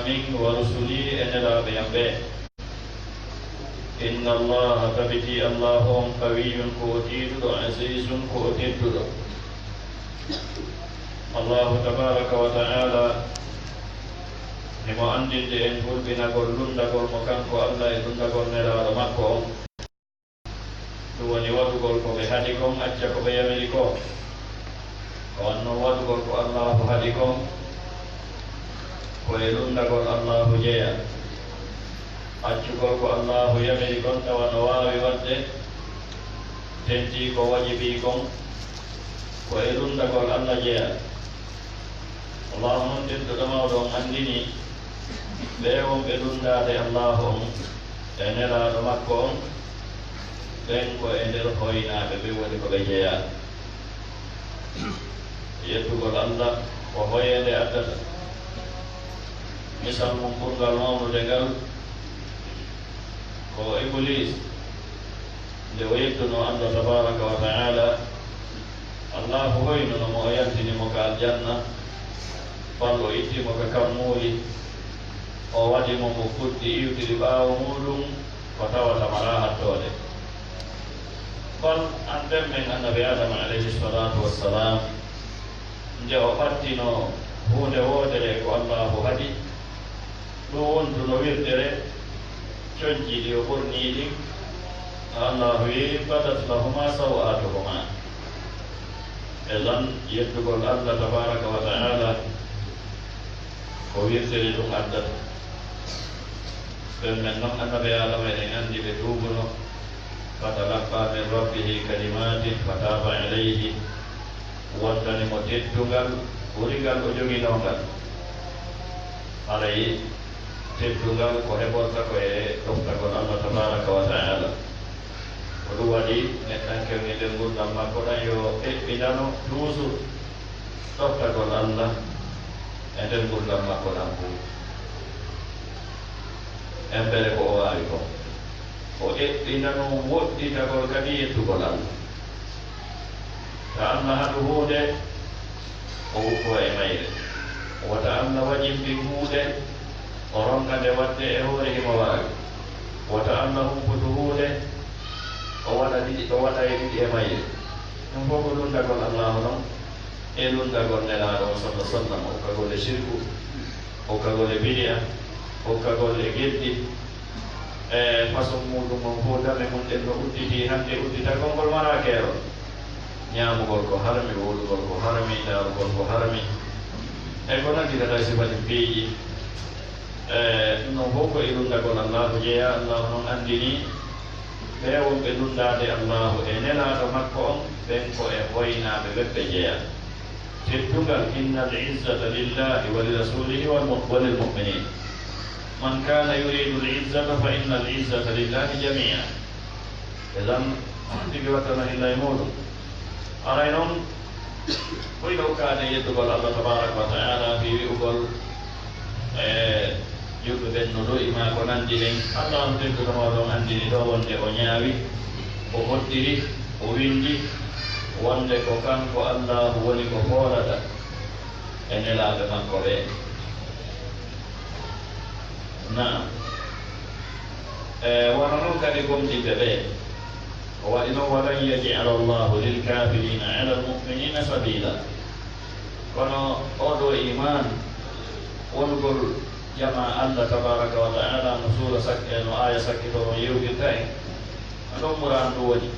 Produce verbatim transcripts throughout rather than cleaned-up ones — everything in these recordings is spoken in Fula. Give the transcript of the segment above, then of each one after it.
min wa rusuli e nelaaɓe am ɓe. Inna Allaha, tabiti Allahu on, qawiyyun, ko o tiiɗuɗo, azizun, ko o tedduɗo. Allahu tabaraka wa ta'ala himo anndinde en hulɓinagol lunndagol mo kanko Allah e lunndagol nelaaɗo makko on. Ɗum woni waɗugol ko ɓe haɗi kon, acca ko ɓe yamiri ko. Ko on non waɗugol ko Allaahu haɗi kon, ko e lunndagol Allaahu jeyaa. Accugol ko Allaahu yamiri kon tawa no waawi waɗde, tentii ko wajibii kon, ko e lunndagol Alla jeyaa. Allaahu non tedduɗo mawɗo on anndinii, ɓee wonɓe lunndaade Allaahu on e nelaaɗo makko on, ɓen ko e nder hoynaaɓe, ɓen woni ko ɓe jeyaa. Yettugol Alla ko hoyeende addata. Misal mum ɓurngal mawnude ngal ko Ibuliis, nde o yettunoo Alla tabaaraka wa ta'aala, Allaahu hoynuno mo, o yaltini mo ka aljanna, bal o itti mo ka kammuuli, o waɗi mo mo fuɗɗi iwtiri ɓaawo muuɗum, ko tawata maraa hattoode. Bal an ɓen men Annabi Aadama alayhi salaatu wassalaam, nde o ɓattinoo huunde wootere ko Allaahu haɗi, ɗum wontuno wirtere, conci ɗi o ɓornii ɗin, Allaahu wi'i, "Badat lahumaa saw'aatuhumaa." Idan, yettugol Alla tabaaraka wa ta'aala ko wirtere ɗum addata. Ɓen men non Annabi Aadama, eɗen anndi ɓe tuubuno, "Fatalaqqaa min rabbihi kalimatin fataaba alayhi." Wattani mo teddungal ɓuringal o joginoo ngal. Haray teddungal ko heɓorta ko e ɗoftagol Alla tabaaraka wa ta'aala. Ko ɗum waɗi neɗɗanke on e nder ngurndan makko ɗan yo eɓɓindano toujours ɗoftagol Alla e nder ngurndan makko ɗan fow. Embere ko o waawi kon, o eɓɓinano woɗɗitagol kadi yettugol Alla. Ta Alla haɗu huunde, o wukkoo e mayre. Wota Alla wajimbin huunde, o ronka nde waɗde e hoore himo waawi. Wota Alla humputu huunde, o waɗa ɗiɗi, o waɗa e ɗiɗi e mayre. Ɗum fow ko lunndagol Allaahu non, e lunndagol Nelaaɗo on, sallallaahu alayhi wa sallam, okkagol e sirku, okkagol e bidi'a, okkagol e geddi, e façon muuɗum on fow, dame mum ɗen no udditi hannde, udditagol ngol maraa keerol. Ñaamugol ko harmi, wowlugol ko harmi, ndaarugol ko harmi, e ko nanndi kadi e sifa ɗin piiji. E ɗum ɗon fow ko e lunndagol Allaahu jeyaa. Allaahu non anndini ɓee wonɓe lunndaade Allaahu e Nelaaɗo makko on, ɓen ko e hoynaaɓe ɓen ɓe jeyaa. Teddungal, "Innal izzata lillahi wa li rasulihi wal mu-, wa lil mu'minin. Man kana yuridu al izzata fa innal izzata lillahi jami'a." Idan, tigi wattana hilla e muuɗum. Aray non, ko e hokkaade yeddugol Allah tabaraka wa ta'ala fii wi'ugol, e julɓe ɓen no do'i maa ko nanndi ɗen. Allahu tedduɗo mawɗo on anndini ɗoo wonde o ñaawi, o hoddiri, o winndi wonde ko kanko Allahu woni ko foolata e nelaaɓe makko ɓe. Naam. E, wano non kadi gomɗinɓe ɓe, o waɗi non, "Wa lan yaj'ala Allahu lil kafirina ala al mu'minina sabila." Kono oo ɗoo iimaan, wonugol jamaa Allah tabaraka wa ta'ala no suura sak-, e no aaya sakkitoo on yewtirta en, no ɗon muraadu nduu woni.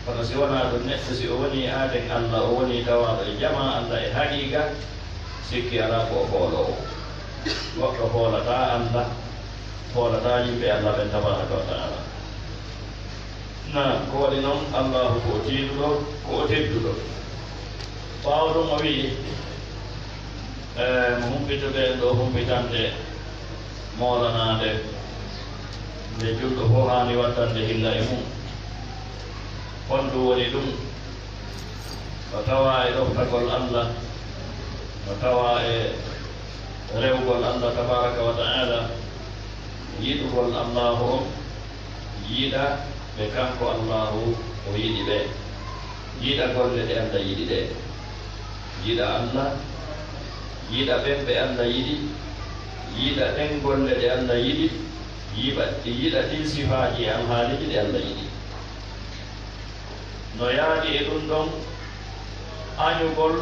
Kono si wonaa ɗum, neɗɗo si o wonii aaden Allah, o wonii tawaaɗo e jamaa Allah e haqiiqa, sikki alaa ko o fooloowo. Goɗɗo foolataa Allah, foolataa yimɓe Allah ɓen tabaraka wa ta'ala. Naam, ko waɗi non Allahu ko o tiiɗuɗo, ko o tedduɗo. Ɓaawo ɗum o wi'i, e, mo humpituɓe en ɗoo humpitande moolanaande nde julɗo fow haani wattande hilla e mum. Honɗum woni ɗum? No tawaa e ɗoftagol Allah, no tawaa e rewgol Allah tabaraka wa ta'ala, yiɗugol Allahu on, yiɗa ɓe kanko Allahu o yiɗi ɓe, yiɗa golle ɗe Allah yiɗi ɗe, yiɗa Allah, yiɗa ɓen ɓe Allah yiɗi, Yiɗa ɗen golle ɗe Alla yiɗi, yiɗa, yiɗa ɗin sifaaji e alhaaliiji ɗi Alla yiɗi. No yaadi e ɗun ɗon, añugol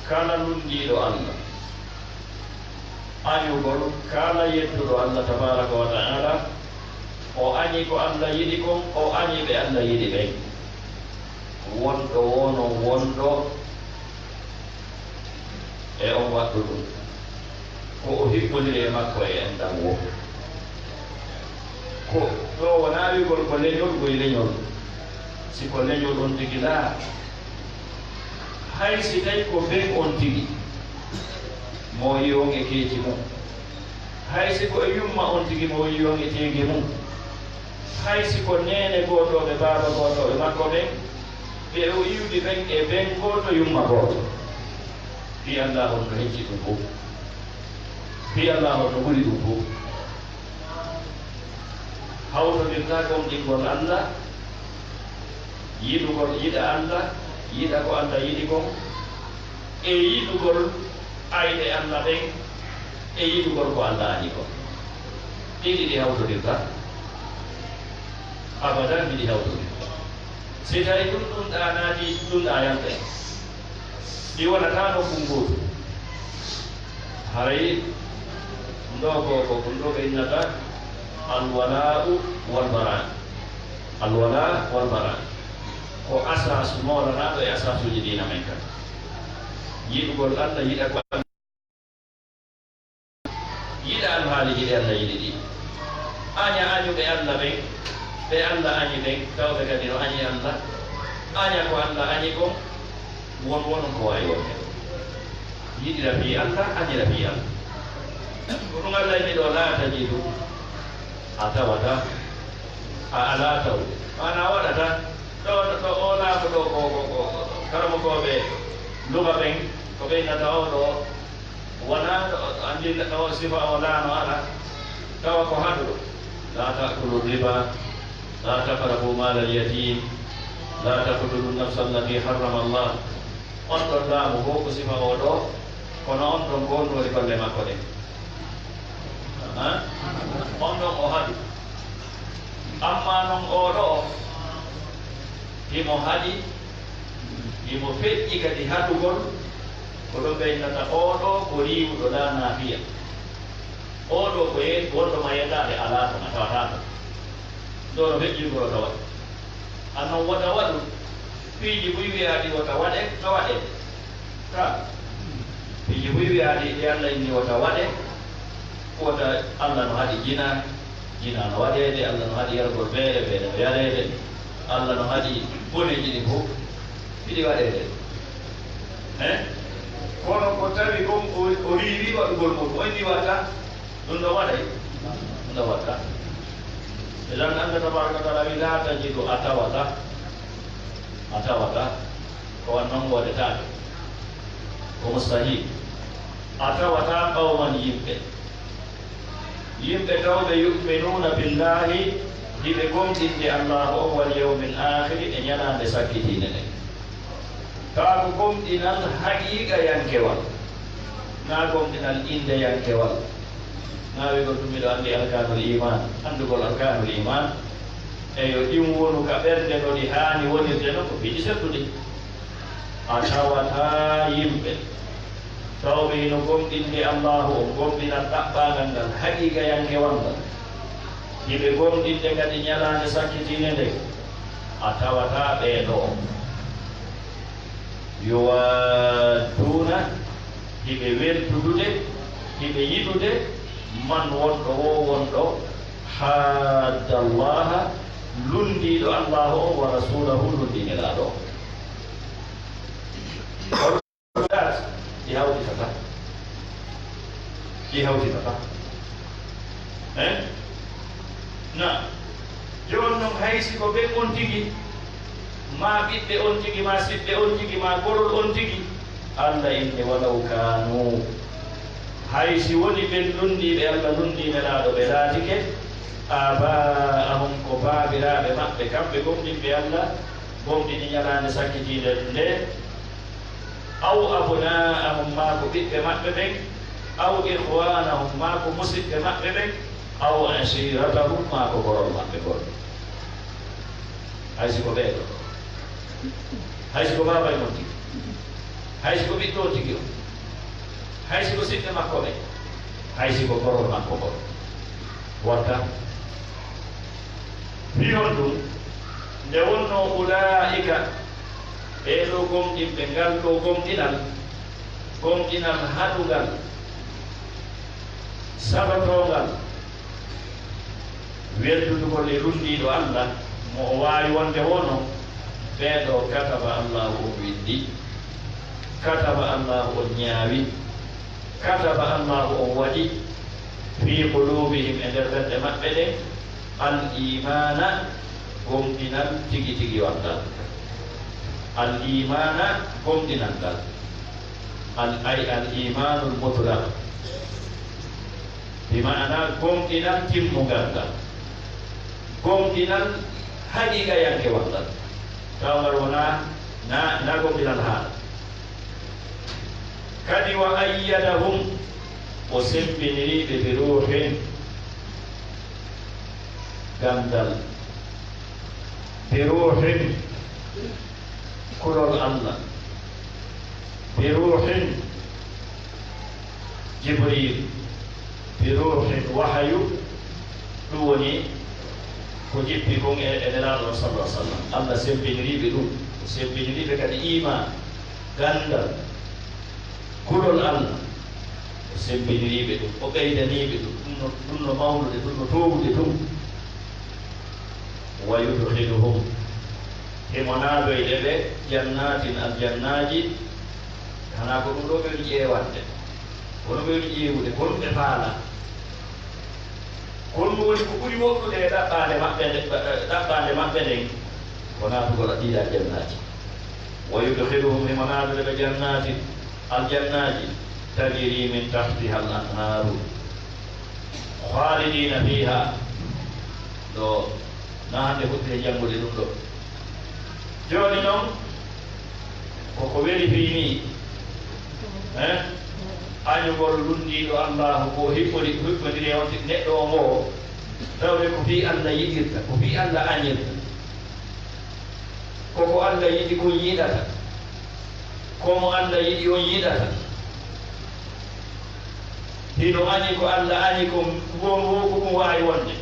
kala lunndiiɗo Alla, añugol kala yedduɗo Alla tabaaraka wa ta'aala, o añi ko Alla yiɗi kon, o añi ɓe Alla yiɗi ɓen. Wonɗo woo non wonɗo e on waɗɗo ɗun, ko o hiɓɓondiri e makko e enɗan woo. Ko ɗoo wonaa wi'ugol ko leñol, ko e leñol. Si ko leñol on tigi laa, hay si tawi ko ben on tigi mo yi'i on e keeci mun, hay si ko e yumma on tigi mo yi'i on e teegi mun, hay si ko neene gootooɓe, baaba gootooɓe makko ɓen, ɓe o iwdi ɓen e ben gooto, yumma gooto. Fii Allaahu no hecci ɗun fow. Fii Allaahu no ɓuri ɗun fow. Hawtondirtaa gomɗingol Alla, yiɗugol, yiɗa Alla, yiɗa ko Alla yiɗi kon, e yiɗugol ayɓe Alla ɓen, e yiɗugol ko Alla añi kon. Ɗiɗi ɗi hawtondirtaa. Abadan, ɗiɗi hawtondirtaa. Si tawi ɗun, ɗun ɗaa naati, ɗun ɗaa yalta. Ɗi wonataa nokku ngootu. Haray ndoo ko, ko ɗun ɗoo ɓe innata alwalaa'u wal bara'u. Alwalaa'u wal bara'u. Ko asaasu moolanaaɗo e asaasuuji diina men kan. Yiɗugol Alla, yiɗa ko Alla. Yiɗa alhaaliiji ɗi Alla yiɗi ɗin. Aña añuɓe Alla ɓen, ɓe Alla añi ɓen, tawɓe kadi no añi Alla. Aña ko Alla añi kon, won, won ko waawi wonde. Yiɗira fii Alla, añira fii Alla. Ko ɗun Alla inni ɗoo, "Laa tajidu," a tawata, a alaa taw. Maanaa waɗata, ɗoo, ɗoo, oo laamu ɗoo ko, ko, ko, ko karamokooɓe luga ɓen, ko ɓe innata oo ɗoo, wonaa ɗo, anndi ɗo sifa o laano ala, tawa ko haɗuɗo. "La ta'kulu riba, la taqrabu malal yatim, la taqtulu nafsa allati harrama Allah." On ɗon laamu fow ko sifa o ɗoo, kono on ɗon ko honɗun woni golle makko ɗen? Ha? On ɗon o haɗu. Amma non oo ɗoo, himo haɗi, himo feƴƴi kadi haɗugol, ko ɗon ɓe innata oo ɗoo ko riiwuɗo, laa naafiya. Oo ɗoo ko yee-, wonɗo ma yeetaade alaa ton, a tawataa ton. Ɗoo no feƴƴi ko wota waɗu. Annon wota waɗu, piiji buy wi'aaɗi wota waɗe, no waɗee. Ka piiji buy wi'aaɗi ɗi Alla inni wota waɗe, wota Alla no haɗi jinaa, jinaa no waɗeede, Alla no haɗi yargol beele, beele no yareede, Alla no haɗi boneeji ɗin fow, hiɗi waɗeede. He? Kono ko tawi kon o, o riiwii waɗugol mun, o inni waɗta, ɗun ɗon waɗay? Ɗun ɗon waɗta. Idan Alla tabaaraka wa ta'aala wi'i, "Laa tajidu," a tawata, a tawata. Ko wan non waɗetaake. Ko mustahil. A tawata qawman yimɓe. Yimɓe tawɓe yu'minuuna billaahi, hiɓe gomɗinde Allaahu on, wal yawmil aakhiri, e ñalaande sakkitiinde nden. Kaa ko gomɗinal haqiiqayankewal, naa gomɗinal inndeyankewal. Naa wi'ugol tun miɗo anndi arkaanul iimaan, anndugol arkaanul iimaan. Eyo, ɗin wonu ka ɓernde no ɗi haani wonirde non, ko piiji selluɗi. A tawataa yimɓe tawɓe hino gomɗinde Allaahu on, gomɗinal ɗaɓɓaangal ngal, haqiiqayankewal ngal. Hiɓe gomɗinde kadi ñalaande sakkitiinde nden. A tawataa ɓee ɗoo. Yuwaadduuna, hiɓe weltudude, hiɓe yiɗude, man, wonɗo woo wonɗo, haadda Allaaha, lunndiiɗo Allaahu on, wa rasuulahu, lunndii Nelaaɗo on. Ɗi hawtitata. Ɗi hawtitata. Eh? Na. Jooni non, hay si ko ɓen on tigi, maa ɓiɓɓe on tigi, maa siɓɓe on tigi, maa gorol on tigi, Alla inni, "Walaw kaanu," hay si woni ɓen lunndiiɓe Alla, lunndii Nelaaɗo, ɓe laatike, "aabaa'ahum," ko baabiraaɓe maɓɓe, kamɓe gomɗinɓe Alla, gomɗini ñalaande sakkitiinde nde, "aw abnaa'ahum," maa ko ɓiɓɓe maɓɓe ɓen, أو إخوانهم, maa ko musidɓe maɓɓe ɓen, أو عشيرتهم, maa ko gorol maɓɓe ngol. Hay si ko ɓee ɗoo, hay si ko baaba e mon tigi, hay si ko ɓiɗɗo on tigi on, hay si ko siɓɓe makko ɓen, hay si ko gorol makko ngol, watta. Fii honɗum? Nde wonnoo ulaa'ika, ɓee ɗoo gomɗinɓe, ngal ɗoo gomɗinal, gomɗinal haɗungal, saɗotoongal, weddudugol e lunndiiɗo Alla, mo o waawi wonde wonoo, ɓee ɗoo kataba Allaahu on winndi, kataba Allaahu on ñaawi, kataba Allaahu on waɗi, fii quluubihim, e nder ɓerɗe maɓɓe ɗen, al iimaana, gomɗinal tigi tigi on ngal. Al iimaana, gomɗinal ngal. Al, ay al iimaanul mutlaq. Bi maana gomɗinal timmungal ngal, gomɗinal haqiiqayankewal ngal, tawa ngal wonaa na, na gomɗinal haala. Kadi, wa ayyadahum, o sembiniri ɓe, bi ruuhin, ganndal, bi ruuhin, kulol Alla, bi ruuhin, Jibriil, bi ruuhin, wahayu, ɗum woni ko jippi kon e, e Nelaaɗo on, sallallahu alaihi wasallam. Alla sembiniri ɓe ɗum, o sembiniri ɓe kadi iimaan, ganndal, kulol Alla, o sembiniri ɓe ɗum, o ɓeydanii ɓe ɗum, ɗum no, ɗum no mawnude, ɗum no toowude ɗum. Wa yudkhiluhum, himo naadoyde ɓe, jannaatin, aljannaaji, hanaa ko ɗum ɗoo ɓe woni ƴeewande, kono ɓe woni ƴeewude, ko ɗum ɓe faalaa. Ko ɗum woni ko ɓuri woɗɗude e ɗaɓɓaande maɓɓe nde, ɗaɓɓaande maɓɓe nden, ko naatugol ɗii aljannaaji. Wa yudkhiluhum, himo naadude ɓe jannaatin, aljannaaji, tajri min tahtiha al anhaaru, khaalidiina fiiha. Ɗo, na hannde fuɗɗi e janngude ɗum ɗo. Jooni non, ko ko weli fii nii, eh? Añugol lunndiiɗo Allaahu ko hiɓɓori-, hiɓɓondiri e on tigi neɗɗo on woo, tawde ko fii Alla yiɗirta, ko fii Alla añirta. Ko ko Alla yiɗi kon yiɗata, ko mo Alla yiɗi on yiɗata. Hino añi ko Alla añi kon, won woo ko ɗum waawi wonde.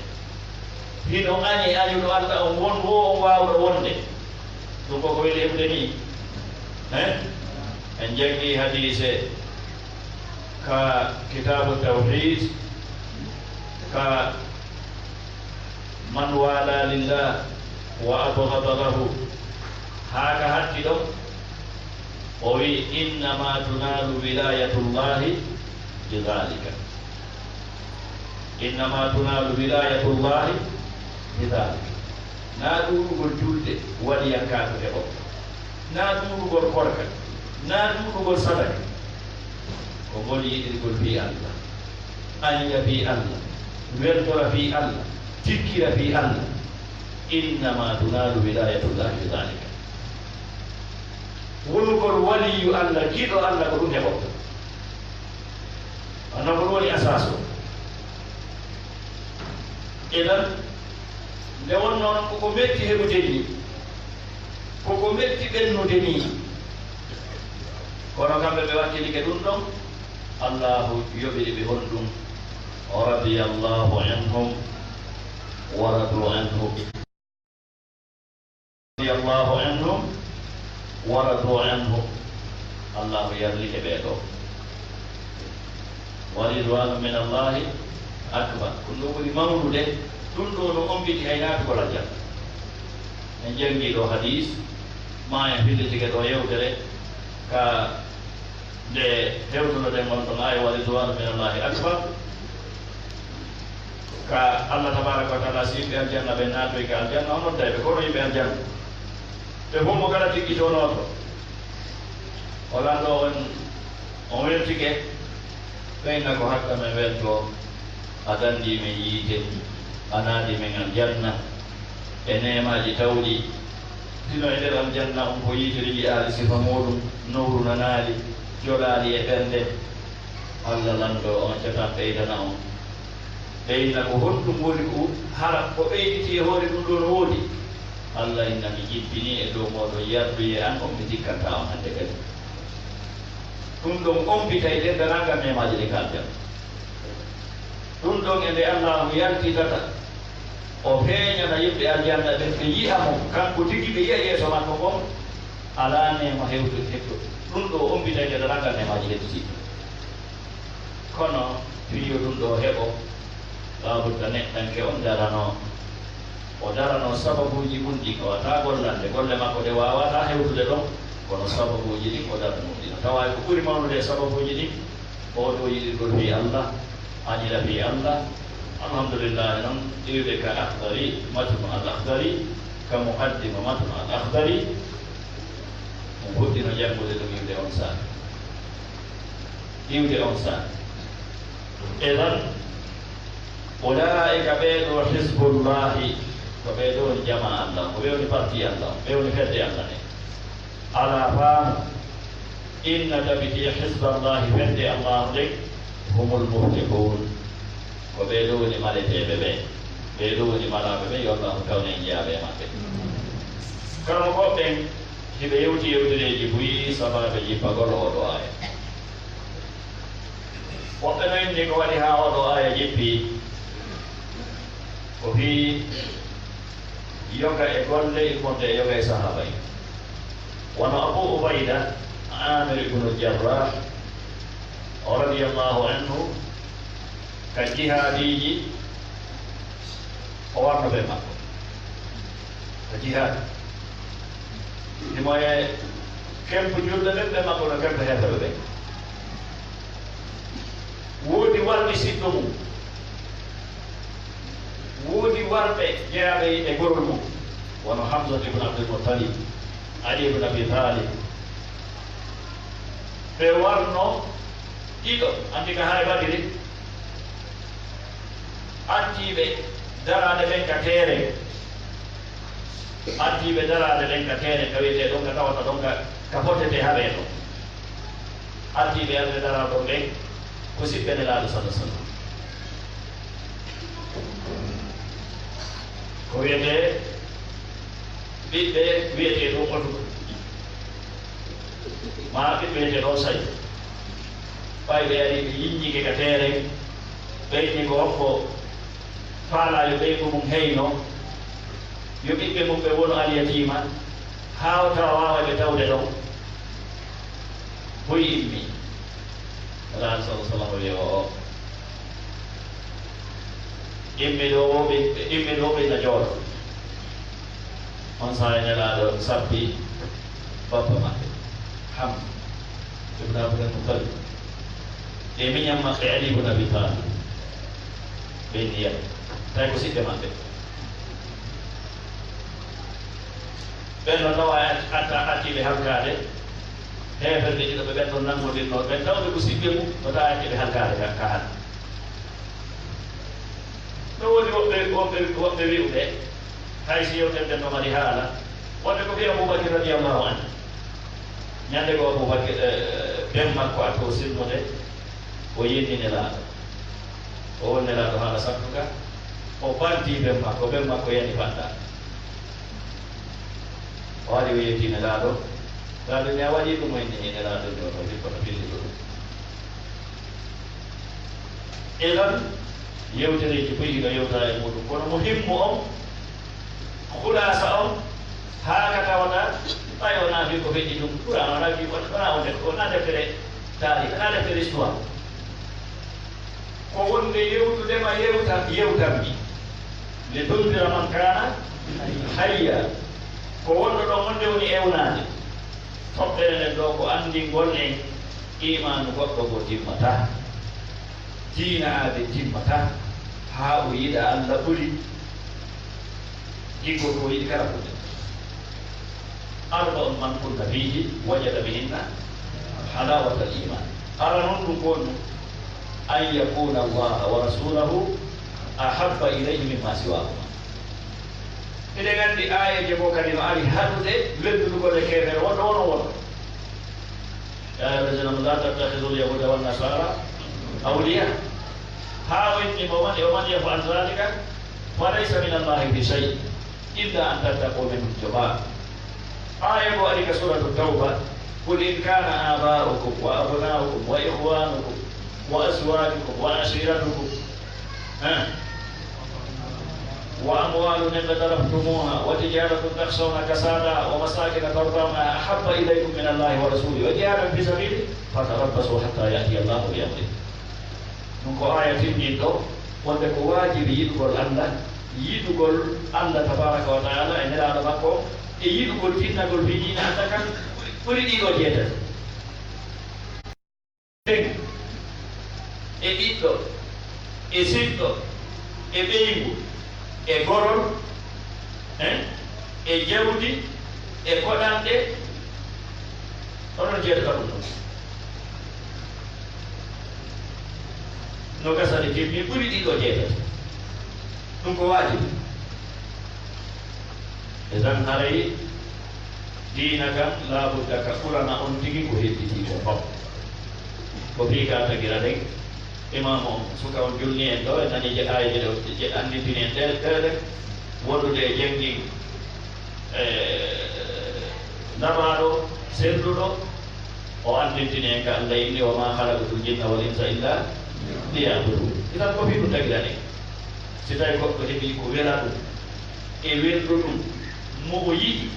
Hino añi añuɗo Alla on, won woo on waawɗo wonde. Ɗum ko ko weli heɓude nii. Hein? En janngi hadiise ka Kitaabu Tawhiid, ka man waalaa lillah wa abghada lahu, haa ka hatti ɗon, o wi'i, "Innama tunaalu wilayatullahi bi dhalika." "Innama tunaalu wilayatullahi bi dhalika." Naa ɗuuɗugol julde waliyankaaku heɓoto. Naa ɗuuɗugol korka. Naa ɗuuɗugol sadaka. Ko ngol yiɗirgol fii Alla. Añira fii Alla. Weltora fii Alla. Tikkira fii Alla. "Innama tunaalu wilayatullahi bi dhalika." Wonugol waliyu Alla, giɗo Alla, ko ɗum heɓoto. Anna ko ɗum woni asaasu. Idan, nde wonnoo non ko ko metti heɓude nii, ko ko metti ɓennude nii, kono kamɓe ɓe wakkilike ɗum ɗon, Allaahu yoɓiri ɓe honɗum? Radiyallahu anhum wa radu anhu. Radiyallahu anhum wa radu anhu. Allaahu yarlike ɓee ɗoo. Wa ridwanu min Allahi akbar. Ko ɗum woni mawnude, ɗum ɗoo no ombiti hay naatugol aljanna. En janngi ɗoo hadiis, ma en fillitike ɗoo yewtere ka nde hewtunoɗen on ɗon aaya, "Wa ridwanu min Allahi akbar." Ka Allah tabaraka wa taala, si yimɓe aljanna ɓe naatoy ka aljanna, o nodday ɓe, "Ko onon yimɓe aljanna?" Ɓe fof mo kala tiggitonooto, o lanɗo on, on weltike, ɓe inna, "Ko hatta men welto, a danndii men yiite, a naadi men aljanna e neemaaji tawɗi." Hino e nder aljanna on ko yiite nde yi'aali sifa muuɗum, nowru nanaali, jolaali e ɓernde. Alla lanɗo on catan ɓeydana on, ɓeyna ko honɗum woni ko hara ko ɓeyditi e hoore ɗum ɗo no woodi. Alla inna mi jippini e dow mooɗon yarduye an on mi jikkanta on hannde kadi. Ɗum ɗon ombitay dendanangal neemaaji ɗi kalten. Ɗum ɗon e nde Allaahu yaltitata o feeñana yimɓe aljanna ɓen ɓe yi'a mo kanko tigi ɓe yi'a yeeso makko ngon. Alaa neema hewtude hewtude ɗum ɗo ombitay dendanangal neemaaji hedditiiɗi. Kono fii yo ɗum ɗo heɓo, laabudda neɗɗanke on daranoo, o daranoo sababuuji mun ɗin, o wata gollande golle makko ɗe waawata hewtude ɗon, kono sababuuji ɗin o daranoo ɗi no tawaa ko ɓuri mawnude e sababuuji ɗin. Oɗo yiɗirgol fii Alla, añira fii Alla. Alhamdulillahi non, iwde ka Akhdari, matnu al Akhdari, ka muqaddima matnu al Akhdari, mo fuɗɗino janngude ɗum iwde on saa'i. Iwde on saa'i. Idan, ulaa'ika ɓee ɗo Hizbullahi, ko ɓee ɗo woni jamaa Alla, ko ɓee woni parti Alla, ɓee woni fedde Alla nde. Alaa faamu, inna tabiti hizballahi fedde Allaahu nden, humul muflihun, ko ɓee ɗo woni maleteeɓe ɓe, ɓee ɗo woni malaaɓe ɓe, yo Allaahu tawne en jeyaaɓe e maɓɓe. Kala mo ko ɓen, hiɓe yewti yewtereeji buy sabaabe jippagol oo ɗo aaya. Woɓɓe no inni ko waɗi haa oo ɗo aaya jippi, ko fii yoga e golle immorde e yoga e sahaaba en. Wano Abu Ubayda Amir ibnu Jarrah radiyallahu anhu ka jihaadiiji o warno ɓe makko. Ka jihaadi. Himo e kempu julɓe ɓen ɓe makko no kempu heeferɓe ɓen. Woodi warɓe siɗɗo mum. Woodi warɓe jeyaaɓe e gorol mum, wano Hamza ibn Abdul Muttalib, Ali ibn Abi Talib. Ɓe warno ɗiɗo, anndi ka haray Badiri, artiiɓe daraade ɓen ka teeren. Artiiɓe daraade ɓen ka teeren, ka wiyetee ɗon, ka tawata ɗon, ka, ka fotete haɓee ɗon. Artiiɓe arde daraade ɗon ɓen, ko siɓɓe Nelaaɗo sallallahu alaihi wasallam. Ko wiyetee ɓiɓɓe wiyetee ɗum Otuba, maa ɓiɓɓe wiyetee ɗoo Say. Ɓay ɓe ari ɓe yiññike ka teeren, ɓe yiñi ko hokko faalaa yo ɓeyngu mum heyno, yo ɓiɓɓe mum ɓe wonu alyatiima, haa o tawa waaway ɓe tawde ɗon. Buy immi. Nelaaɗo sallallahu alaihi wasallam wi'i o, o. Immi ɗo wo ɓe, immi ɗo ɓe na jooɗo. On saa'i Nelaaɗo sabbi bappa maɓɓe, Hamza ibn Abdul Muttalib, e miñan maɓɓe Ali ibn Abi Talib. Ɓe ndiyam. Tawi ko siɓɓe maɓɓe. Ɓen no tawa atta, atti ɓe halkaade. Heeferɓe ɗiɗo ɓe ɓen ɗon nanngodirnoo, ɓen tawɓe ko siɓɓe mum, no tawa atti ɓe halkaade ka, ka hal. No woodi woɓɓe, woɓɓe, woɓɓe wi'uɓe, hay si yewtere nden no mari haala, wonde ko fii Abubakar radiyallahu anhu. Ñande goo Abubakar, eh, ben makko atto o silmude, o yenni Nelaaɗo. O won Nelaaɗo haala sattuka, o banti ben makko, ben makko yani fanɗa. O ari o yetti Nelaaɗo, Nelaaɗo ne a waɗi ɗum o inni Nelaaɗo ne o no fippa no fillude ɗum. Idan, yewtereeji foy hino yewtara e muɗum, kono muhimmu on, khulaasa on, haa ka tawata, ɓay wonaa fii ko feƴƴi ɗum, Qur'aan wonaa fii, wonaa wonde, wonaa deftere taarih, wonaa deftere histoire. Ko wonde yewtude ma yewta, yewtanmi. Li tundira man kaana hayya. Ko wonno ɗon wonde woni ewnaade. Toɓɓere nden ɗoo ko anndingol en iimaanu goɗɗo ko timmataa. Diina aade timmataa. Haa o yiɗa Alla ɓuri. Giggol ko yiɗi kala ko. Arba'un man kunna fiihi wajada bihinna halawatal iman. Aranun ɗum ko honɗum? An yakuna Allaha wa rasulahu ahabba ilayhi mimma siwahuma. Miɗen anndi aayeeje goo kadi no ari haɗude weddudugol e keefeero wonɗo wonoo wonɗo. يا أيها الذين آمنوا لا تتخذوا اليهود والنصارى أولياء. Haa o inni mo man, ومن يفعل ذلك فليس من الله في شيء إلا أن تتقوا منهم تقاة. Aaya goo ari ka Suuratu Tawba: قل إن كان آباؤكم وأبناؤكم وإخوانكم وأزواجكم وعشيرتكم، ها؟ وأموال اقترفتموها وتجارة تخشون كسادها ومساكن ترضونها أحب إليكم من الله ورسوله وجهاد في سبيله فتربصوا حتى يأتي الله بأمره. Ɗum ko aaya timminɗo wonde ko waajibi yiɗugol Allah, yiɗugol Allah tabaaraka wa taala e Nelaaɗo makko, e yiɗugol tinnagol fii diina Allah kan ɓuri, ɓuri ɗii ɗoo jeetati. Ɓeyngu, e ɓiɗɗo, e siɗɗo, e ɓeyngu, e gorol, hein, e jawdi, e koɗanɗe, onon jeetata ɗum ɗon. No gasa nde timmi ɓuri ɗii ɗoo jeetati. Ɗum ko waajibi. E tan haray diina kan, laabudda ka ɓurana on tigi ko hedditii kon fof. Ko fii ka tagira ɗen, imaamu on, suka on julni en ɗoo, en nani je-, aayeeje ɗe, je anndintini en ɗe, ɗe, ɗe, wondude e janngin, e, nabaaɗo, selluɗo, o anndintini en ka Allah inni: وما خلقت الجن والإنس إلا ليعبدون. Idan ko fii ɗum tagira ɗen. Si tawi goɗɗo heɓii ko wela ɗum, e welɗo ɗum, mo o yiɗi,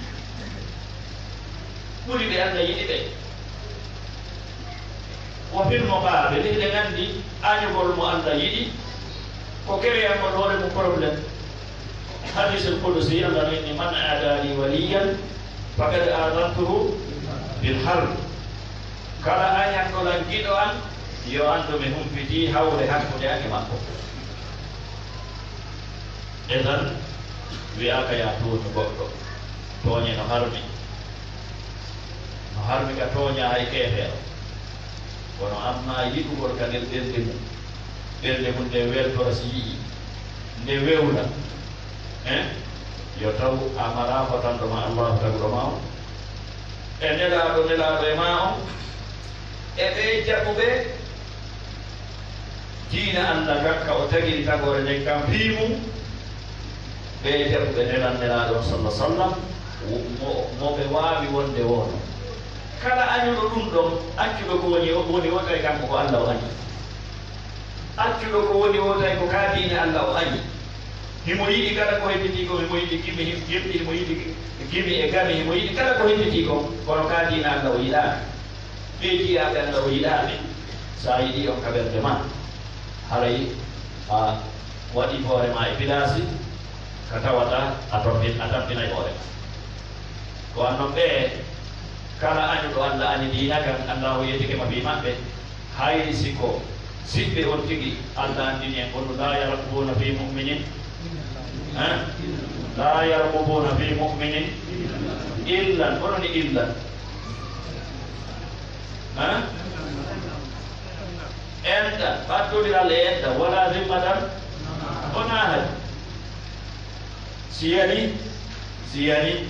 ɓuri ɓe Allah yiɗi ɓe. Wo firmo ɓaaɓe, ɗin ɗen anndi añugol mo Allah yiɗi, ko kereyangol hoore mum problème. Hadiisul Qudusi, Allah no inni: من عادى لي وليا فقد آذنته بالحرب. Kala añanɗo lan giɗo an, yo anndu mi humpitii hawre hakkunde an e makko. Idan, wi'aaka yaa tooñu goɗɗo. Tooñe no harmi. No harmi ka tooña hay keefeero. Kono amma yiɗugol ka nder ɓernde mum. Ɓernde mum nde weltora si yi'i. Nde wewla. Hein? Yo taw a maraa fotanɗo ma Allaahu taguɗo ma on. E Nelaaɗo, Nelaaɗo e ma on. E ɓee jaɓuɓe diina Allah kan ka o tagiri tagoore nden kan fii mum, ɓe jaɓuɓe Nelan-, Nelaaɗo on salla sallam, wo-, mo, mo ɓe waawi wonde woono. Kala añuɗo ɗum ɗon, accuɗo ko woni o, woni o, tawi kanko ko Allah o añi. Accuɗo ko woni o, tawi ko ka diina Allah o añi. Himo yiɗi kala ko heɓitii kon, himo yiɗi gimi, himo yiɗi gimi e gami, himo yiɗi kala ko heɓitii kon, kono ka diina Allah o yiɗaaka. Ɓe jiyaaɓe Allah o yiɗaani. So a yiɗii on ka ɓernde ma, haray a waɗii hoore ma e pilaasi ka tawata a tombin-, a tampinay hoore ma. Ko an non ɓe, kala añuɗo Allah añi diina kan, Allahu yeddike ma fii maɓɓe, hay si ko siɓɓe on tigi, Allah anndini en kono: لا يرقبون في مؤمن، ها؟ لا يرقبون في مؤمن إلا، kono ni إلا. Hein? Edda, ɓattodiral e edda, ولا ذمة, wonaa hadi. Si yani, si yani,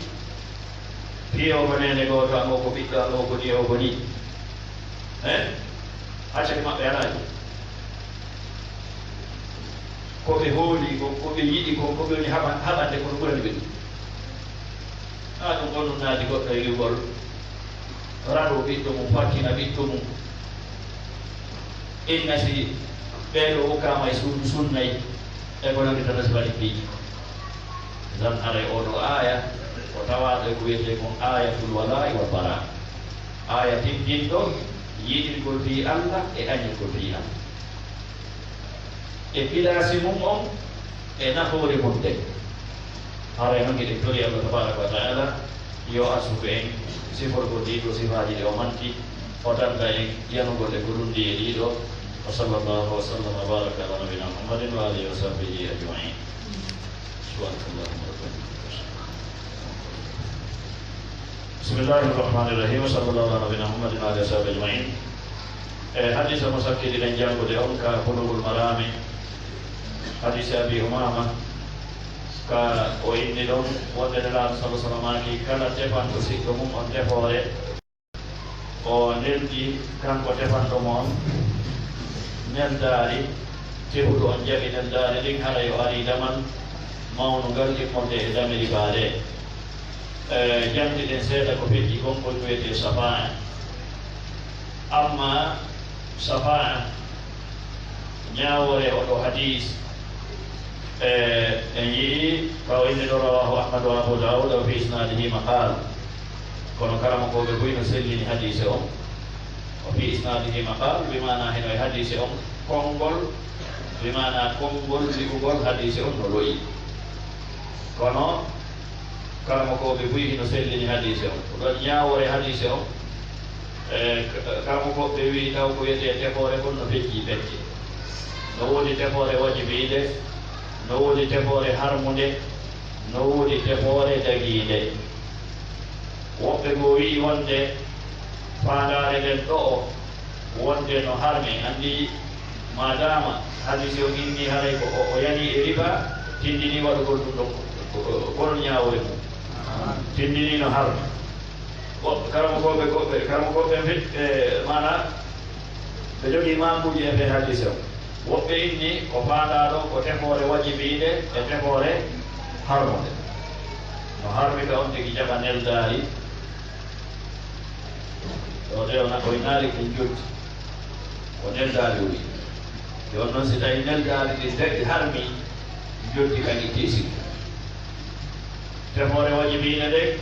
fii o ko neene gooto, an o ko ɓiɗɗo, an o ko ni, o ko ni. Hein? Haccake maɓɓe alaa ɗum. Ko ɓe hooli kon, ko ɓe yiɗi kon, ko ɓe woni haɓan-, haɓande kon ɓurani ɓe ɗum. Haa ɗum ko ɗum naati goɗɗo e wi'ugol, rado ɓiɗɗo mum, fakkina ɓiɗɗo mum. Inna si ɓee ɗo okkaama e suudu sunnay, e ko nanndi tata si waɗi piiji. Zan haray oo ɗoo aaya, ko tawaaɗo e ko wiyetee kon aayatul walaa'i wal baraa. Aaya tinndinɗo yiɗirgol fii Allah e añirgol fii Allah. E pilaasi mum on, e nafoore mum nden. Haray non hiɗen tori Allah tabaaraka wa ta'ala, yo arsuku en siforgol ɗii ɗoo sifaaji ɗi o manti, o dannda en yanugol e ko lundi e ɗii ɗoo. وصلى الله وسلم وبارك على نبينا محمد وآله وصحبه أجمعين. سبحانك اللهم ربنا. بسم الله الرحمن الرحيم. وصلى الله على نبينا محمد وعلى آله وصحبه أجمعين. E hadiisa mo sakkitiɗen janngude on ka Buluugul Maraami, hadiisi Abi Umaama, ka o inni ɗon wonde Nelaaɗo sallallaahu alayhi wa sallam maaki, kala tefanɗo siɗɗo mum on tefoore, o neldi kanko tefanɗo mo on, Neldaari, tefuɗo on jaɓi neldaari ndin, haray o arii damal mawnungal immorde e damiri baa ndee. E, jannde ɗen seeɗa ko feƴƴi kon, ko wi'etee safaa. Amma safaa, ñaawoore oo ɗoo hadiis, e, en yi'ii, ɓaawo innde ɗoo, rawaahu Ahmad wa Abu Daawuda wa fii isnaadihi maqaal. Kono karamokooɓe buy no sellini hadiise on. Wa fii isnaadihi maqaal, bi maanaa hino e hadiise on konngol, bi maanaa konngol wi'ugol hadiise on no lo'i. Kono karamokooɓe buy hino sellini hadiise on. Ko ɗon ñaawoore hadiise on. E, k-, karamokooɓe wi'i taw ko wi'etee tefoore kon no feƴƴi feƴƴi. No woodi tefoore wajibiinde, no woodi tefoore harmunde, no woodi tefoore dagiinde. Woɓɓe goo wi'i wonde faandaare nden ɗo'o wonde no harmi. Anndi, maadaama hadiisi on inni haray ko o, o yani e riba, tindini waɗugol ɗum ɗon ko, ko, ko, ko ɗon ñaawoore mum. Tindini no harmi. Wo-, karamokooɓe, ko ɓe, karamokooɓe mbi-, e, maanaa, ɓe jogii maakuuji e fee hadiisi on. Woɓɓe inni ko faandaa ɗon ko tefoore wajibiinde e tefoore harmunde. No harmi ka on tigi jaɓa neldaari. Ɗoo de o na-, o inaali ko joddi. Ko neldaari o wi'i. Jooni non si tawii neldaari ndi daɗi harmi, joddi kan itti sikka. Tefoore wajibiinde nden,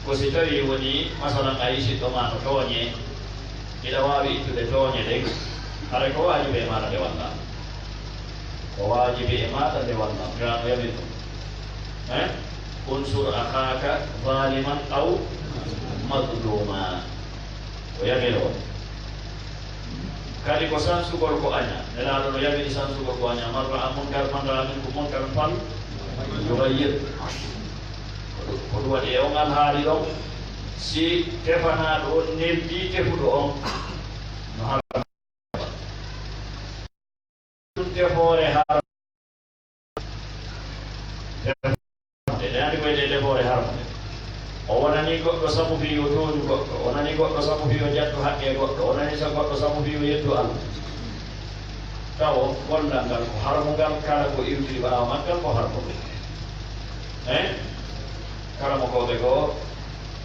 ko si tawii wonii, masalan, a yii siɗɗo maa no tooñee, hiɗa waawi ittude tooñe ɗen, haray ko waajibi e maaɗa nde wallaa. Ko waajibi e maaɗa nde wallaa. Fir'awna yamiri ɗum. Eh? Unsur akhaaka zaliman aw mazluuma. O yamiri on. Kadi ko sansugol ko aña. Nelaaɗo no yamiri sansugol ko aña. Man ra'a munkar, man ra'a minkum munkaran fal yughayyir. Ko ɗum, ko ɗum waɗi e on alhaali ɗon, si tefanaaɗo on neldii tefuɗo on, no haram. Ɗum tefoore haram. Eɗen anndi ko wiyetee tefoore harmunde. O wonanii goɗɗo sabu fii yo tooñu goɗɗo, o wonanii goɗɗo sabu fii yo jattu haqqee goɗɗo, o wonanii sa-, goɗɗo sabu fii yo yeddu Allah. Tawo gollal ngal ko harmungal, kala ko iwtiri ɓaawo maggal ko harmungal. Eh? Karamokooɓe goo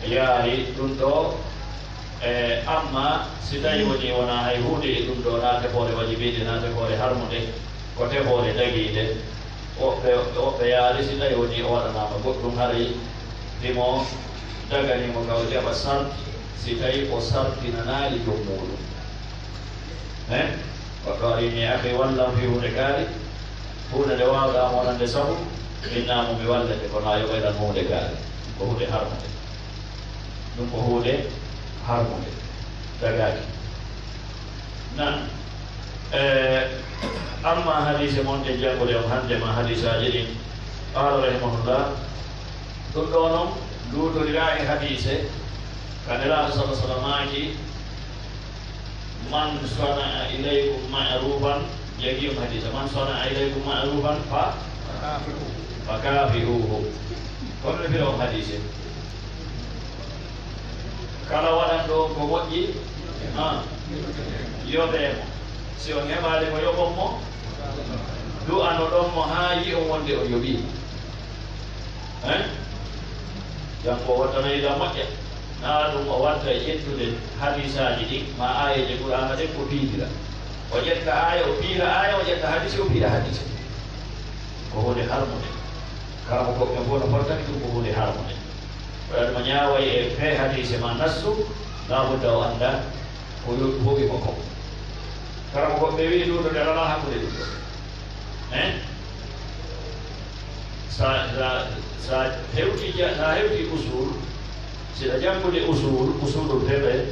yaari ɗum ɗoo, e, amma si tawii wonii wonaa hay huunde e ɗum ɗoo, naa tefoore wajibiinde, naa tefoore harmunde, ko tefoore dagiinde, woɓɓe, woɓɓe yaari si tawii wonii o waɗanaama goɗɗum, haray himo daganii mo ka o jaɓa sarti, si tawii o sartinanaali joom muuɗum. Eh? Goɗɗo arii mi akhi wallam fii huunde kaari, huunde nde waawɗaa mo wonande sabu, innaa mo mi wallete, kono a yoɓayɗan mo huunde kaari. Ko huunde harmunde. Ɗum ko huunde harmunde. Dagaaki. Naam. Eh, amma hadiise mon ɗen janngude on hannde, ma hadiisaaji ɗin, qaala rahimahullah, ɗum ɗoo non luutoriraa e hadiise, ka Nelaaɗo sallallaahu alayhi wa sallam maaki, "Man sana'a ilaykum ma'rufan," jaggi on hadiisa, "Man sana'a ilaykum ma'rufan fa, fa kafi'uhu." Ko ɗum fira on hadiise. Kala waɗanɗo on ko moƴƴi, ha, yoɓee mo. Si on heɓaali mo, yoɓon mo. Du'anoɗon mo haa yi'on wonde o yoɓii. Hein? Janngo o wattana yiɗa moƴƴa. Naa ɗum o watta e ƴettude hadiisaaji ɗin, maa aayeeje Qur'aana ɗen ko piidira. O ƴetta aaya, o piira aaya, o ƴetta hadiisi, o piira hadiisi. Ko huunde harmunde. Karamokooɓe ɓen fof no fottani ɗum ko huunde harmunde. Waɗa ɗum o ñaaway e fee hadiise maa nassu, laabudda o annda ko yo-, howi mo ko. Karamokooɓe ɓe wi'i ɗum ɗo nde alaa hakkunde ɗum ɗo. Hein? Sa, sa, sa hewti ja-, sa hewti usul, siɗa janngude usul, usulul fiqh,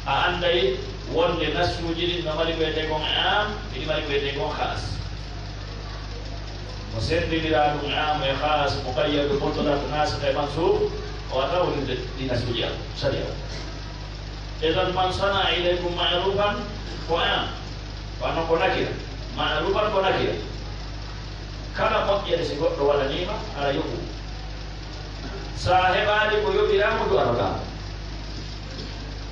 a annday wonde nassuuji ɗin no mari ko wiyetee kon aam, hiɗi mari ko wiyetee kon khaas. Mo senndindiraa ɗum aam e khaas, muqayyad, mutlaq, naasikh e mansuukh, o waɗata wonirde ɗi nassuuji am, sariya. Idan, man sana'a ilaykum ma'rufan ko aam, wano ko nakira. Ma'rufan ko nakira. Kala moƴƴere si goɗɗo waɗanii ma, aɗa yoɓu. Sa heɓaali ko yoɓiraa mo, du'anoɗaa mo.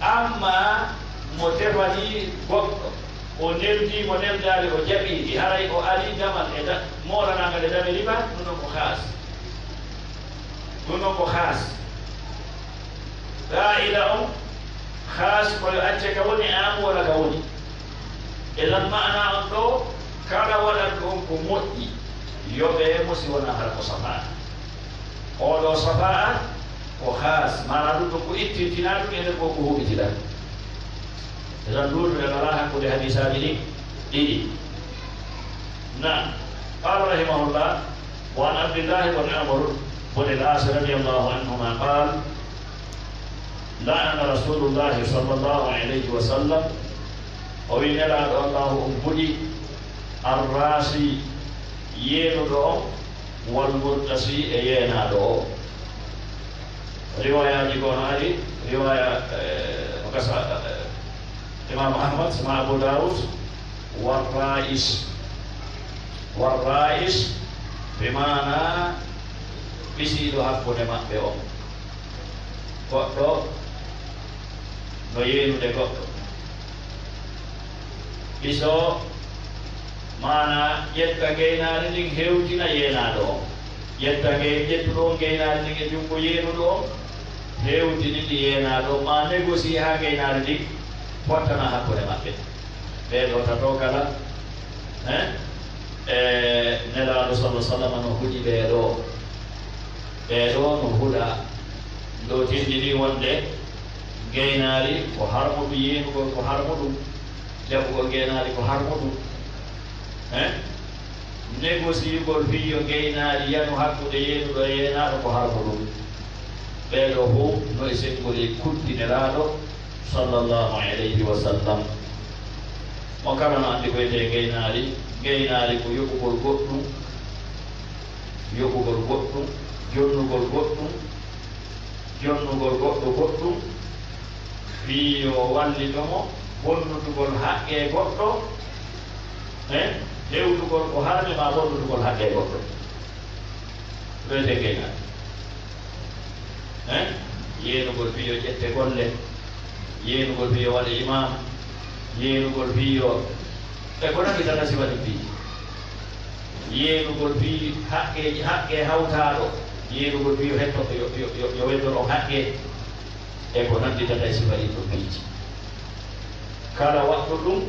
Amma mo tefanii goɗɗo, O neldi mo neldaali, o jaɓi ndi, haray o ari damal e da-, moolanaangal e damiri ba, ɗum ɗon ko haas. Ɗum ɗon ko haas. Qaa'ida on, haas ko yo acce ka woni, aam wona ka woni. Idan maana on ɗo, kala waɗanɗo on ko moƴƴi, yoɓee mo si wonaa hara ko safaa. Oo ɗoo safaa ko haas, maanaa ɗum ɗon ko ittintinaa ɗum, enen ko ko huɓitiɗaa. Idan luutuɗen alaa hakkunde hadiisaaji ɗin ɗiɗi. Naam. Qaala rahimahullah, wa an Abdillahi bun Amr bun al-As radiyallahu anhuma qaal, la'ana Rasulullahi sallallahu alayhi wa sallam, o wi Nelaaɗo Allahu on huɗi, arraasi, yeenuɗo on, wal murtasi, e yeenaaɗo o. Riwaayaaji ko no ari, riwaaya, eh, no gasa, eh, Imam Ahmad, suma Abu Dawud, warra'is. Warra'is, bi maana pisiiɗo hakkunde maɓɓe on. Goɗɗo no yeenude goɗɗo. Piso, maana ƴetta ngeynaari ndin hewtina yeenaaɗo on. Ƴetta ngey-, ƴettuɗo on ngeynaari ndin e junngo yeenuɗo on, hewtini ndi yeenaaɗo on, maa négocier haa ngeynaari ndin fottana hakkunde maɓɓe. Ɓee ɗoo tato kala, hein? E Nelaaɗo sallallahu alaihi wasallam no huɗi ɓee ɗoo. Ɓee ɗoo no huɗa. Ɗo tindini wonde ngeynaari ko harmuɗum, yeenugol ko harmuɗum, jaɓugol ngeynaari ko harmuɗum. Hein? Négocier-gol fii yo ngeynaari yanu hakkunde yeenuɗo e yeenaaɗo ko harmuɗum. Ɓee ɗoo fow no e senngol e kuddi Nelaaɗo sallallahu alayhi wa sallam. Mo kala no anndi ko wiyetee ngeynaari. Ngeynaari ko yoɓugol goɗɗum, yoɓugol goɗɗum, jonnugol goɗɗum, jonnugol goɗɗo goɗɗum, fii yo wallito mo bonnutugol haqqee goɗɗo, eh, hewtugol ko harmi maa bonnutugol haqqee goɗɗo. Ɗum wiyetee ngeynaari. Eh? Yeenugol fii yo ƴette golle, yeenugol fii yo waɗe imaam, yeenugol fii yo, e ko nanndi tata si waɗi fii. Yeenugol fii haqqeeji, haqqee hawtaaɗo, yeenugol fii yo hetto, yo, yo, yo, yo weddor on haqqee, e ko nanndi tata e sifa ɗin ɗon piiji. Kala waɗɗo ɗum,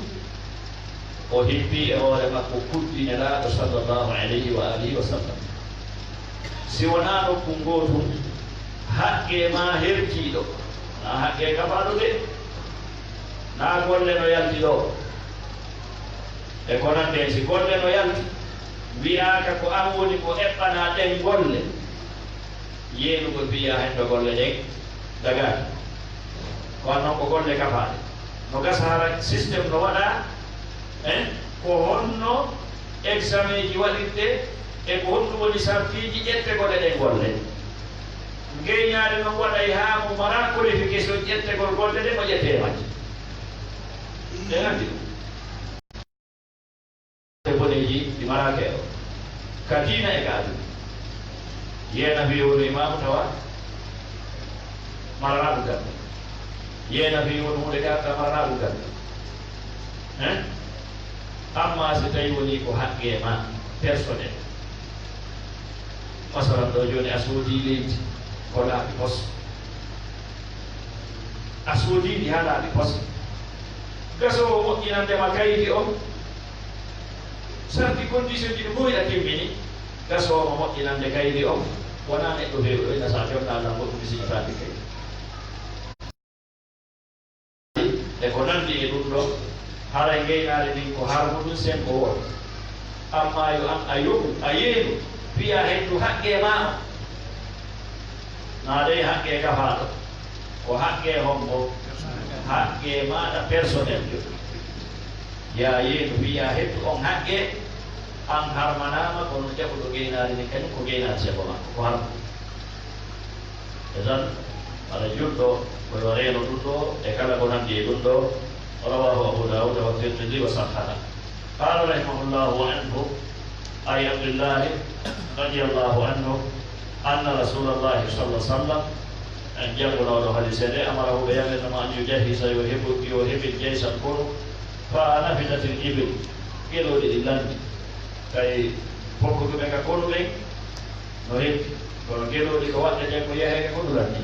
o hippii e hoore makko kuddi Nelaaɗo sallallahu alayhi wa alihi wa sallam. Si wonaa nokku ngootu, haqqee maa hertiiɗo, naa haqqee kafaaɗo de, naa golle no yalti ɗoo, e ko nanndi heen, si golle no yalti, wiyaaka ko an woni ko eɓɓanaa ɗen golle, yeenugol fii yo a hento golle ɗen dagaaki. Ko an non ko golle kafaaɗe. No gasa hara système no waɗaa, eh, ko honno examen ji waɗirtee, e ko honɗum woni sartiiji ƴettegol e ɗen golle. Ngeynaari non waɗay haa mo maraa qualification ƴettegol golle ɗen, o ƴettee e majje. Ɓe nganndi ɗum. E boneeji ɗi maraa keero. Ka diina e ka aduna. Yeena fii wonu imaamu tawa maranaa ɗum gannde. Yeena fii wonu huunde ka aduna maranaa ɗum gannde. Hein? Amma si tawi woni ko haqqee maa personnel. Masalan ɗoo jooni a soodii leydi ko laabi pos. A soodii ndi haa laabi pos. Gasoowo moƴƴinande ma kaydi on, sarti condition ji ɗi fof hiɗa timmini, gasoowo moƴƴinande kaydi on, wonaa neɗɗo feewɗo, ina sa jonnaa lan goɗɗum mi siñataade kaydi. E ko nanndi e ɗum ɗoo, haray ngeynaari ndin ko harmuɗum senngo wooto. Amma yo an a yoɓu, a yeenu, fii yo a hettu haqqee maa on. Naa dey haqqee kafaaɗo. Ko haqqee hombo? Haqqee maaɗa personnel. Yo a yeenu fii yo a hettu on haqqee, an harmanaama, kono jaɓuɗo ngeynaari ndin kañum ko ngeynaari senngo makko, ko harmuɗum. Idan, hara julɗo ko yo reeno ɗum ɗoo e kala ko nanndi e ɗum ɗoo. Rawaahu Abu Daawuda wa Tirmidi wa sahhaha. Qaala rahimahullahu wa anhu, ay Abdillahi radiyallahu anhu, anna Rasulallahi sallallahu alaihi wasallam, en janngunooɗo hadiise nde, amarahu ɓe yamirnoo mo an yujahhiza yo heɓu, yo heɓin jaysan konu, Fa nafitatil ibil, gelooɗi ɗi lanni. Tawi pokkutuɓe ka konu ɓen no hetti, kono gelooɗi ko waɗɗete ko yehee ka konu lanni.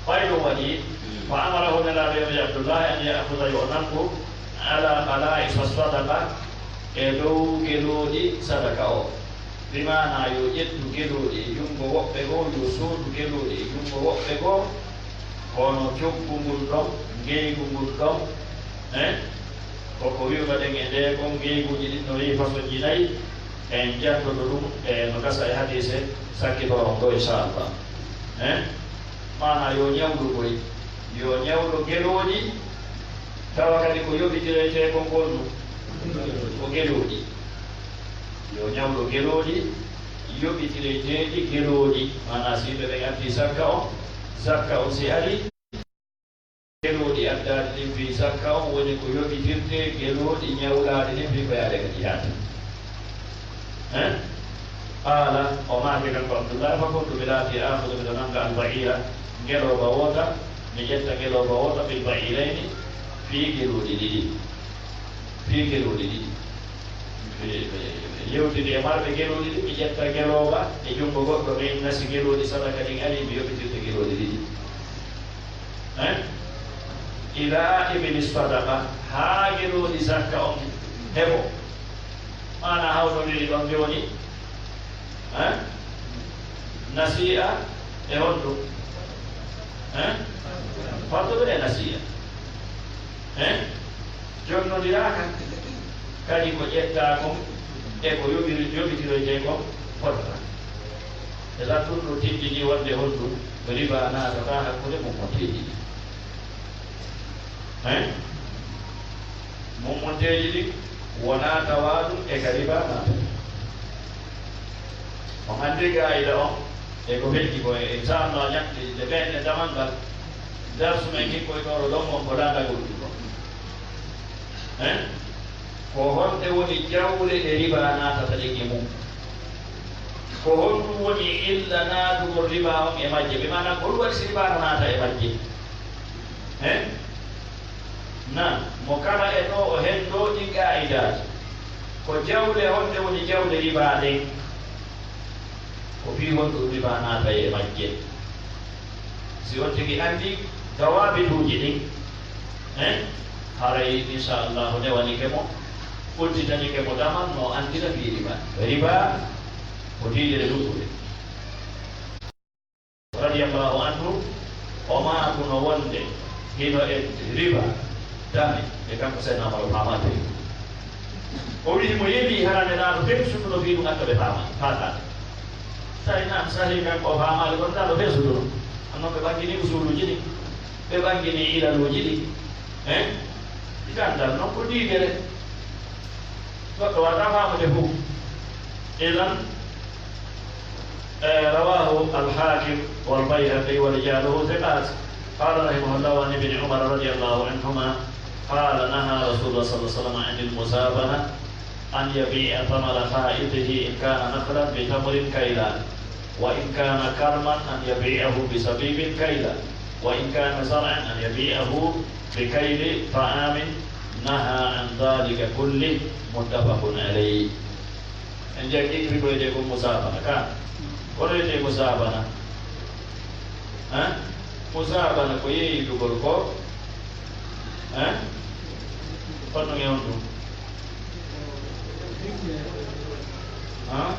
Ɓay ɗum waɗi, fa amarahu, Nelaaɗo wi'i Abdullahi, an ya'khudha, yo o nanngu, ala khalaa'isa sadaqa, e dow gelooɗi sadaka o. Bi maanaa yo ƴettu gelooɗi e junngo woɓɓe goo, yo soodu gelooɗi e junngo woɓɓe goo, kono coggu ngun ɗon, ngeygu ngun ɗon, eh? Ko ko wi'unoɗen e ndee kon, ngeyguuji ɗin no yehi fasoji nayi, en janndoto ɗum, e no gasa e hadiise sakkitoo on ɗoo, inchallah. Eh? Maanaa yo ñawlu koy, yo ñawlu gelooɗi, tawa kadi ko yoɓitiretee kon honɗum? Ko gelooɗi. Yo ñawlu gelooɗi, yoɓitireteeɗi gelooɗi. Maanaa si yimɓe ɓen addi zakka on, zakka on si ari, gelooɗi addaaɗi ɗin fii zakka on woni ko yoɓitirtee gelooɗi ñawlaaɗi ɗin fii ko yaade ka jihaad. Eh? Qaala, o maaki kanko Abdullahi, fa kuntu, mi laati, aakhudu, miɗo nannga, al ba'iira, ngelooba woota, mi ƴetta ngelooba woota, bil ba'iirayni, fii gelooɗi ɗiɗi. Fii gelooɗi ɗiɗi. Ɓe, ɓe, ɓe yewtidi e marɓe gelooɗi ɗin, mi ƴetta ngelooba e junngo goɗɗo, mi inna si gelooɗi sadaka ɗin arii, mi yoɓitirta gelooɗi ɗiɗi. Eh? Ilaa ibili sadaqa, haa gelooɗi zakka on heɓo. Maanaa hawtondiri ɗon jooni, eh? Nasi'a e honɗum? Eh? Fadlu e nasi'a. Eh? Jonnondiraaka kadi ko ƴettaa kon e ko yoɓiri-, yoɓitiroytee kon fotata. E lan ɗum no tinndini wonde honɗum? Riba naatataa hakkunde mummonteeji ɗin. Eh? Mummonteeji ɗin wonaa tawaa ɗum e ka riba naatata. On anndi qaa'ida on e ko feƴƴi ko, e inchallah ñakke nde ɓeynde damal ngal, darsu men hikkoytooro ɗon on ko landagol ɗum ɗon. Eh? Ko honɗe woni jawle ɗe riba naatata ɗen e mum? Ko honɗum woni illa naatugol riba on e majje? Bi maanaa, ko ɗum waɗi si riba no naata e majje? Eh? Na, mo kala e ɗoo o henndoo ɗin qaa'idaaji. Ko jawle honɗe woni jawle riba ɗen? Ko fii honɗum riba naata e majje? Si on tigi anndi dawaabituuji ɗin, eh, haray inchallahu newanike mo, udditanike mo damal no anndira fii riba. Riba ko diidere luttude. Radiyallahu anhu, o maakuno wonde hino e riba dame, e kanko Seydina Umar o faamaali. O wi'i mo yeli hara Nelaaɗo fen sutuno fii ɗum adda ɓe faama-, faataade. Tawi nan sahii kanko o faamaali, kono Nelaaɗo fen sutuno. Annon ɓe ɓanngini usuluuji ɗin, ɓe ɓanngini ilaluuji ɗin. Eh? Ganndal non ko diidere. Goɗɗo waawataa faamude fof. Idan, eh, rawahu al-Hakim wal Bayhaqi wa rijaluhu thiqat. Qala rahimahullah, wa an Ibni Umar radiyallahu anhuma, qala, naha Rasulullah sallallahu alaihi wasallam anil muzabana, an yabi'a thamara ha'itihi in kana nakhlan bi tamrin kaylan, wa in kana karman an yabi'ahu bi zabibin kaylan, wa in kana zar'an an yabi'ahu bi kayli ta'amin, naha an dhalika kullih, muttafaqun alayh. En jaggi ko wiyetee ko musaabana ka. Kono wiyetee musaabana. Hein? Musaabana ko yeeyidugol ko. Hein? Honno e on ɗum? Hein?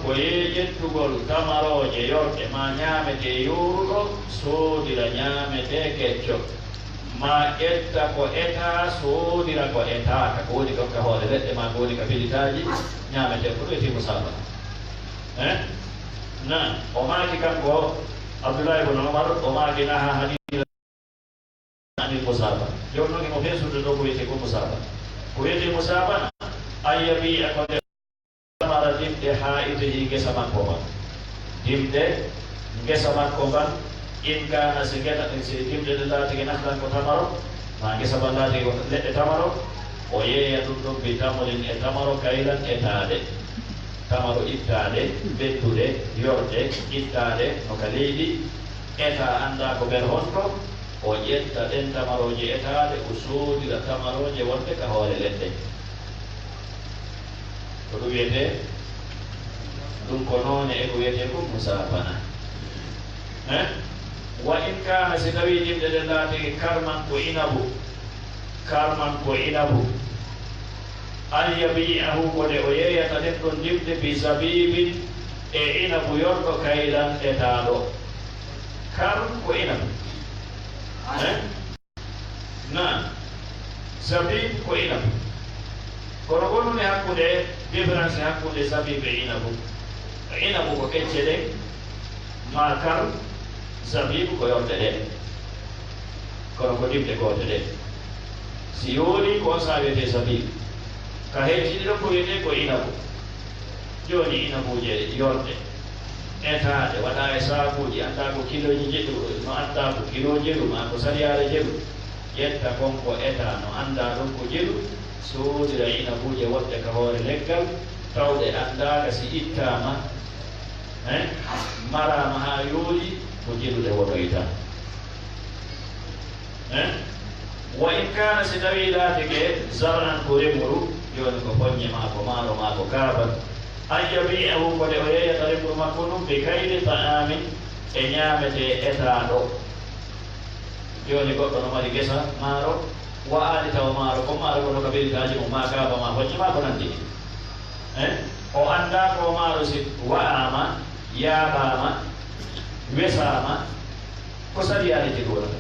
Ko yee ƴettugol tamarooje yorɗe ma ñaametee yooruɗo, soodira ñaametee kecco. Ma ƴetta ko etaa, soodira ko etaaka, ko woni ko ka hoore leɗɗe, ma ko woni ka pelitaaji ñaametee, ko ɗum wiyetee musaabana. Eh? Na, o maaki kanko Abdullahi ibn Umar, o maaki naha hadira anil musaabana. Jooni noon himo feesude ɗo ko wiyetee ko musaabana. Ko wiyetee musaabana, an yabi'a ko nde Samara dimɗe ha'itihi ngesa makko ngan. Dimɗe ngesa makko ngan, in kana si ngesa, si dimɗe ɗe laatike nakhlan ko tamaro, ma ngesa ban laatike ko leɗɗe tamaro, o yeeya ɗum ɗon bi tamrin e tamaro kaylan etaade. Tamaro ittaade, ɓettude, yorɗe, ittaade no ka leydi, etaa anndaa ko nder honto, O ƴetta ɗen tamarooje etaade, o soodira tamarooje wonde ka hoore leɗɗe. Ko ɗum wiyetee, ɗum ko noone e ko wiyetee ko musaabana. Hein? Wa in kaana, si tawii ɗimɗe ɗen laatike karman ko inabu, karman ko inabu, an yabi'ahu, ko nde o yeeyata ɗen ɗon ɗimɗe, bi zabibin, e inabu yorɗo, kaylan etaaɗo. Karm ko inabu. Hein? Naam. Zabib ko inabu. Kono wonunde hakkunde, différence hakkunde zabib e inabu. Inabu ko kecce ɗen, ma karm, zabib ko yorɗe ɗen. Kono ko ɗimɗe goote ɗen. Si yoolii ko on saa wiyetee zabib. Ka hecciɗi ɗon ko wiyetee ko inabu. Jooni inabuuje yorɗe, etaaɗe, waɗaa e saakuuji, anndaa ko kilooji jeɗu, no anndaa ko kiloo jeɗu, maa ko sariyaare jeɗu. Ƴetta kon ko etaa, no anndaa ɗon ko jeɗu, soodira inabuuje woɗɗe ka hoore leggal, tawɗe anndaaka si ittaama, hein, maraama haa yooɗi, ko jeɗu ɗe wonoyta. Hein? Wa in kaana, si tawii laatike, zar'an ko remuru, jooni ko poññe maa ko maaro maa ko kaaba, an yabi'ahu, ko nde o yeeyata remuru makko ndun, bi kayli ta'aamin, e ñaametee etaaɗo. Jooni goɗɗo no mari ngesa maaro, wa'aali tawa maaro, ko maaro ko no ka beritaaji mum, maa kaaba maa poññe maa ko nanndi. Hein? O anndaa ko maaro si wa'aama, yaaɓaama, wesaama, ko sariyaare jeɗu wonata.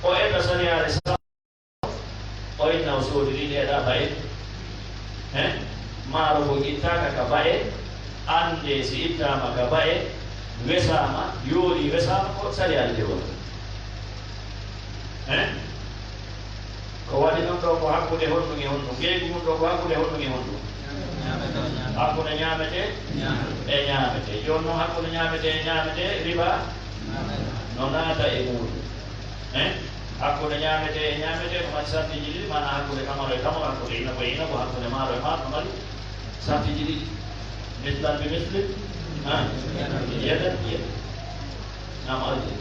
O eta sariyaare sa-, o inna o soodiri ɗee ɗaa ba'e. Hein? Maaro ko ittaaka ka ba'e, anndee si ittaama ka ba'e, wesaama, yoori wesaama, ko sariyaare jeɗu wonata. Hein? Ko waɗi ɗum ɗoo ko hakkunde honɗum e honɗum? Ngeygu mum ɗoo ko hakkunde honɗum e honɗum? Hakkunde ñaametee e ñaametee. Jooni noon, hakkunde ñaametee e ñaametee, riba no naata e muuɗum. Hein? Hakkunde ñaametee e ñaametee, ko mari sartiiji ɗiɗi, maanaa hakkunde tamaro e tamaro, hakkunde inabu e inabu, hakkunde maaro e maaro, no mari sartiiji ɗiɗi. Mislan bi mislin, ha? Yadan bi yad. Naam, arji.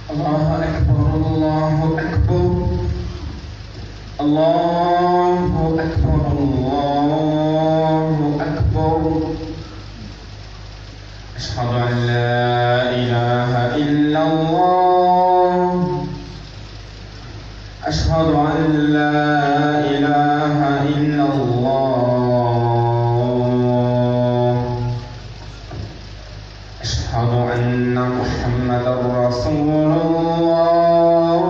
الله أكبر، الله أكبر، الله أكبر، الله أكبر. أشهد أن لا إله إلا الله. أشهد أن لا إله إلا الله. أشهد أن محمدا رسول الله.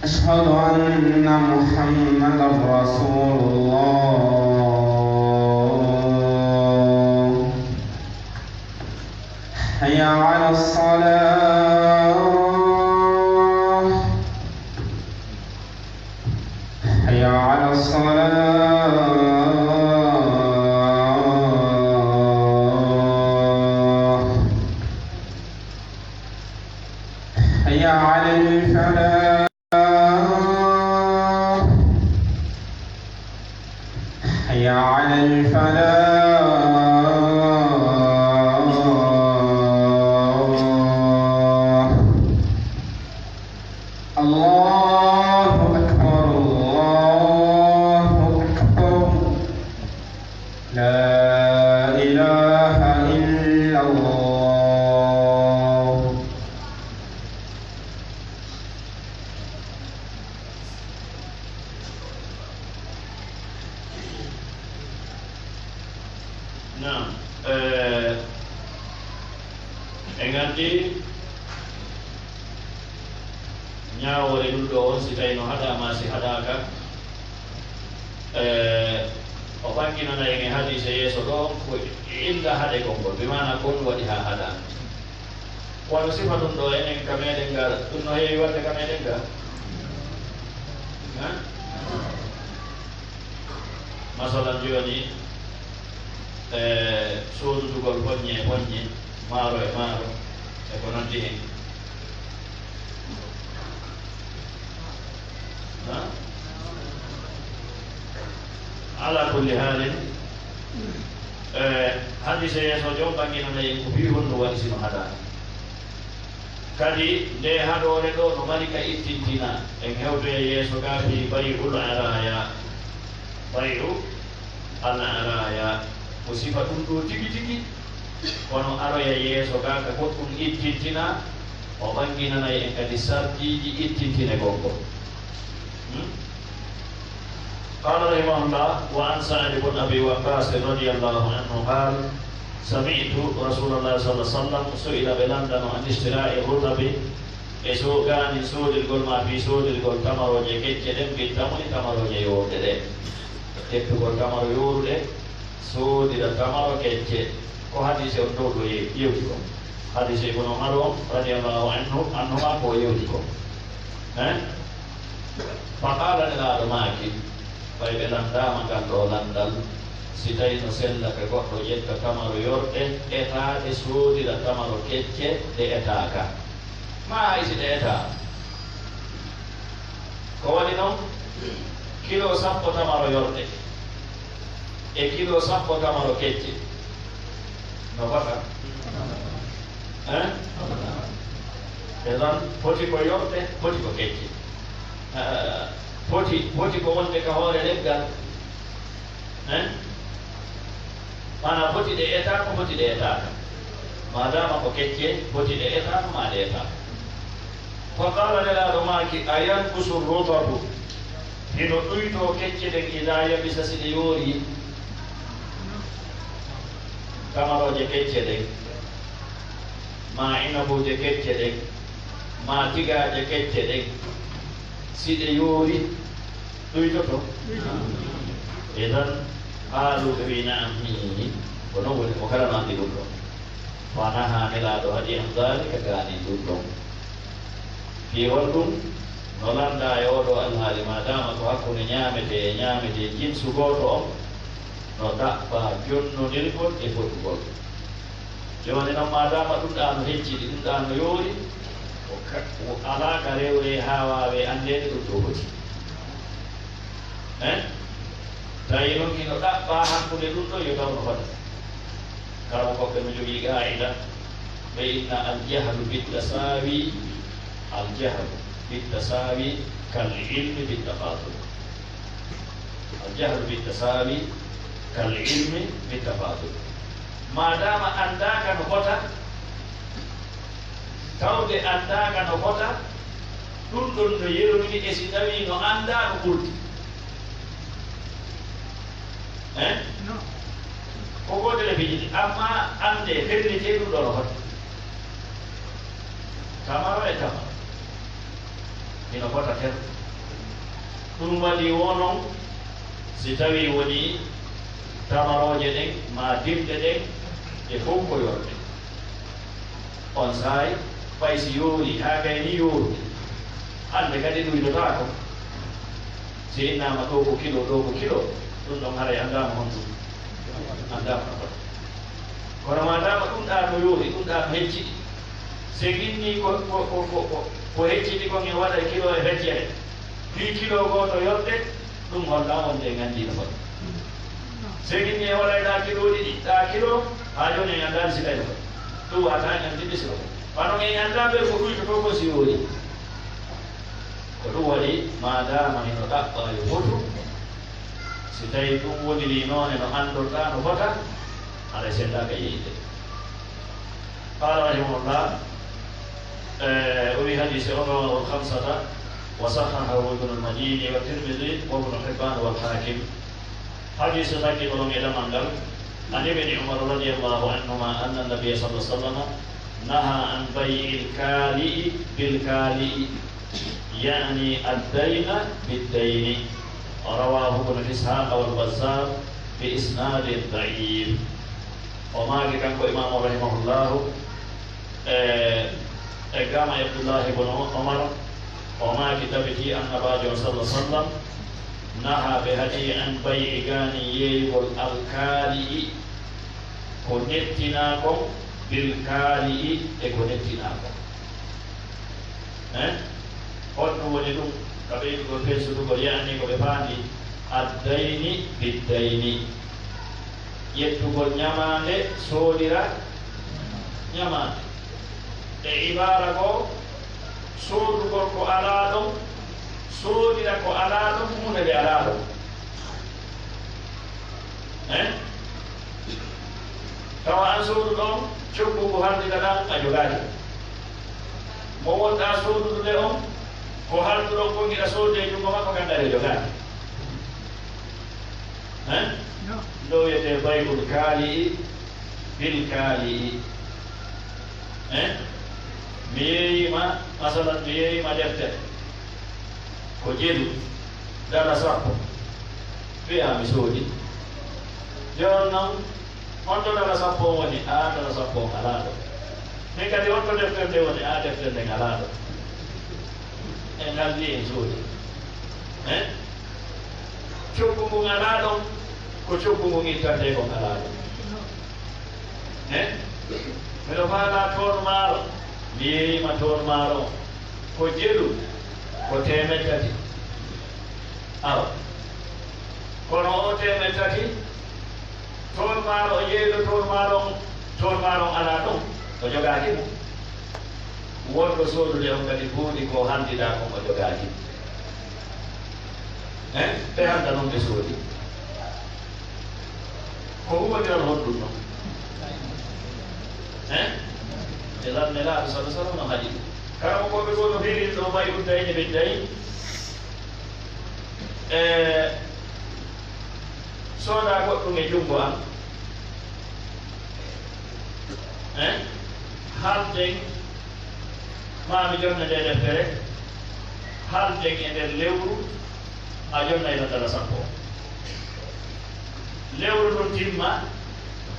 أشهد أن محمدا رسول الله. حي على الصلاة. حي على الصلاة. حي على الفلاح. حي على الفلاح. الله أكبر، الله أكبر. لا إله إلا الله. Naam. Eh, en anndi ñaawoore ɗum ɗo on, si tawi no haɗaama, si haɗaaka, eh, o ɓanginana en e hadiise yeeso ɗo, ko illa haɗe kon ngol, bi maana ko ɗum waɗi haa haɗaama. Wano sifa ɗum ɗo enen ka meɗen ga, ɗum no heewi waɗde ka meɗen ga? Ha? Masalan jooni, e soodutugol poññe e poññe, maaro e maaro, e ko nanndi hen. Ha? Ala kulli haalin, E, hadise yeeso jom ɓanginana en ko fii honɗum waɗi sino haɗaani. Kadi, nde haɗoore ɗo no mari ka ittintina, en hewtoya yeeso gaa fii bay'ul araya. Bay'u al araya. Ko sifa ɗum ɗo tigi tigi, kono aroya yeeso gaa ka goɗɗum ittintina, o ɓanginanay en kadi sartiiji ittintine gongo. Hmm? قال رحمه الله: وعن سعد بن أبي وقاص رضي الله عنه قال: سمعت رسول الله صلى الله عليه وسلم سئل، ɓe lanndano, عن اشتراء الرطب، e so gaanin soodirgol ma fii soodirgol tamarooje kecce ɗen, بالتمر, tamarooje yoorɗe ɗe. Ƴettugol tamaro yooruɗe, soodira tamaro kecce. Ko hadise on ɗo ɗo ye-, yewti kon. Hadise Ibnu Umar on, radiyallahu anhu, anhuma, ko o yewti kon. Eh? Fa qaala, Nelaaɗo maaki, ɓay ɓe lanndaama ngal ɗoo lanndal, si tawi no sella ka goɗɗo ƴetta tamaro yorɗe, etaade soodira tamaro kecce ɗe etaaka. Maa hay si ɗe etaa. Ko waɗi non, kilo sappo tamaro yorɗe e kilo sappo tamaro kecce. No fota? Hein? E tan, foti ko yorɗe, foti ko kecce. Eh, foti, foti ko wonde ka hoore leggal. Hein? Maanaa foti ɗe etaaka, foti ɗe etaaka. Maadaama ko kecce, foti ɗe etaaka, maa ɗe etaaka. Fa qaala, Nelaaɗo maaki, أينقص الرطب؟ Hino ɗuytoo kecce ɗen, إذا يبس, si ɗe yoori? Tamarooje kecce ɗen, maa inabuuje kecce ɗen, maa tigaaje kecce ɗen, si ɗe yoori, ɗuytoto? Idan, qaalu, ɓe wi'i, نعم, hii, ko non woni, mo kala no anndi ɗum ɗon. Fa nahaa, Nelaaɗo haɗi, عن ذلك, gaanin ɗum ɗon. Fii honɗum? No lanndaa e oo ɗoo alhaali, maadaama ko hakkunde ñaametee e ñaametee jinsu gooto on, no ɗaɓɓaa jonnondirgol e fotugol. Jooni non, maadaama ɗum ɗaa no hecciɗi, ɗum ɗaa no yoori, ko ka-, ko alaa ka rewre haa waawee anndeede ɗum ɗoo foti. Eh? Tawi non hino ɗaɓɓaa hakkunde ɗum ɗoo, yo taw no fota. Karamokooɓe no jogii qaa'ida, ɓe inna: الجهل بالتساوي، الجهل بالتساوي كالعلم بالتفاضل. الجهل بالتساوي كالعلم بالتفاضل. Maadaama anndaaka no fota, tawde anndaaka no fota, ɗum ɗon no yerondiri e si tawii no anndaa no ɓurdi. Hein? Ko gootel e piiji ɗi, amma annde fellitee ɗum ɗo no fota. Tamaro e tamaro. Hino fota ter. Ɗum waɗi wo non, si tawii wonii tamarooje ɗen, maa dimɗe ɗen, ɗe fow ko yorɗe. On saa'i, ɓay si yoori, haa gayni yoorude, hannde kadi ɗuytotaako. Si innaama ɗoo ko kilo, ɗoo ko kilo, ɗum ɗon haray anndaama honɗum. Anndaama no fota. Kono maadaama ɗum ɗaa no yoori, ɗum ɗaa no hecciɗi, si ginnii ko, ko, ko, ko, ko, ko hecciɗi kon e waɗa kilo e feccere, fii kilo gooto yorɗe, ɗum hollaa wonde en anndii no fota. Si ginnii e waɗa ɗaa kilo ɗiɗi, ɗaa kilo, haa jooni en anndaali si tawi no fota. Ɗum wata en anndinde si no fota. Kono en anndaa ɓe ko ɗuytotoo ko si yoori. Ko ɗum waɗi, maadaama hino ɗaɓɓaa yo fotu, si tawii ɗum wonirii noone no anndorɗaa no fota, haray sellaaka yeeyde. قال رحمه الله، eh, o wi'i hadiise on, رواه الخمسة وصححه ابن المديني والترمذي وابن حبان والحاكم. Hadiise takkiiɗo ɗon e damal ngal, عن ابن عمر رضي الله عنهما أن النبي صلى الله عليه وسلم نهى عن بيع الكالئ بالكالئ، يعني الدين بالدين. رواه ابن إسحاق والبزار بإسناد ضعيف. O maaki kanko Imaamu rahimahullahu, e, e gama Abdullahi ibn Umar, o maaki tabitii Annabaajo on sallallahu alaihi wasallam naha, ɓe haɗi, an bay'i, gaanin yeeyugol, alkaali'i, ko nettinaa kon, bil kaali'i, e ko nettinaa kon. Eh? Honɗum woni ɗum? Ka ɓeydugol fensutugol, yaani ko ɓe faandi, addayni biddayni. Ƴettugol ñamaande, soodira ñamaande. E ibaara goo, soodugol ko alaa ɗon, soodira ko alaa ɗon, huunde nde alaa ɗon. Eh? Tawa aan sooduɗo on, coggu ngu haldiɗaa ɗan, a jogaaki. Mo wonɗaa soodude on, ko halduɗon kon hiɗa soodee junngo makko, kan kadi o jogaaki. Eh? No. Ɗo wiyetee bay'ul kaali'i bil kaali'i. Eh? Mi yeeyima, masalan, mi yeeyima deftere. Ko jelu, dala sappo. Wiyaa mi soodi. Jooni non, on to dala sappo on woni? Aa, dala sappo on alaa ɗo. Min kadi on to deftere nde woni? Aa, deftere nden alaa ɗo. En haldi en soodi. Eh? Coggu ngun alaa ɗon, ko coggu ngun ittantee kon alaa ɗon. Eh? Miɗo faalaa toon maaro, mi yeeyima toon maaro on. Ko jelu, ko teemeɗɗe tati. Awa. Kono o teemeɗɗe tati, toon maaro o yeeyno toon maaro on, toon maaro on alaa ɗon, o jogaaki mo. Wonɗo soodude on kadi buuɗi ko haldiɗaa kon o jogaaki. Eh? Ɓe halda non ɓe soodi. Ko huɓondiral honɗun non? Eh? E lan Nelaaɗo sala sala no haɗi. Karamokooɓe goo no fiiri ɗo bay'u dayni bid dayn. E sooda goɗɗum e junngo am. Eh? Halden, maa mi jonna nde deftere, halden e nder lewru, a jonnay lan dala sappo. Lewru ndun timma,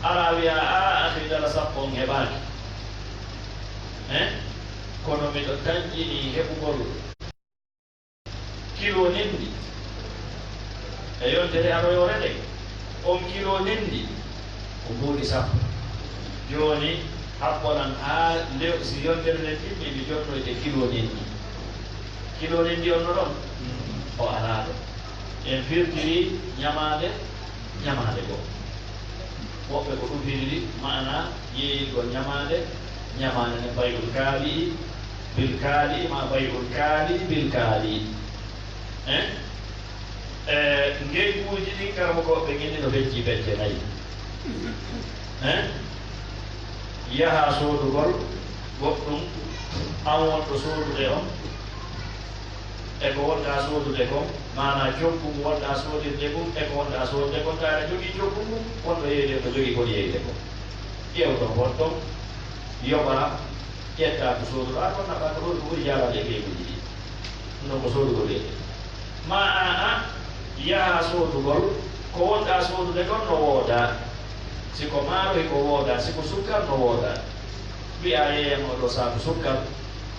ara wi'a, "Aa, akhi, dala sappo on heɓaaki." Eh? Kono miɗo tanƴinii heɓugol kilo nenndi. E yontere aroyoore nden, on kilo nenndi ko mbuuɗi sappo. Jooni, habbolan haa lew-, si yontere nden timmi, mi jonnoyte kilo nenndi. Kilo nenndi on no ɗon? O alaa ɗon. En firtiri ñamaande, ñamaande goo. Woɓɓe ko ɗum firiri maana yeeyirgol ñamaande, ñamaande nden bay'ul kaali'i bil kaali'i, maa bay'ul kaali'i bil kaali'i. Eh? E ngeyguuji ɗin, karamokooɓe ɓen inni no feccii pecce nayi. Eh? Yaha soodugol goɗɗum, an wonɗo soodude on, e ko wonɗaa soodude kon, maanaa coggu ngu wonɗaa soodirde ngun, e ko wonɗaa soodude kon, tawa aɗa jogii coggu ngun, wonɗo yeeyde no jogii kon yeeyde kon. Ƴeew ɗon, won ɗon, yoɓaa, ƴettaa ko sooduɗaa kon, naɓaa ko ɗon ko ɓuri jaaraade e ngeyguuji ɗin. Ɗum ɗon ko soodugol yeeyde. Maa aa, yahaa soodugol ko wonɗaa soodude kon no woodaa. Si ko maaro, hiko woodaa, si ko sukkar, no woodaa. Wi'aa yeeyan oo ɗoo saaku sukkar,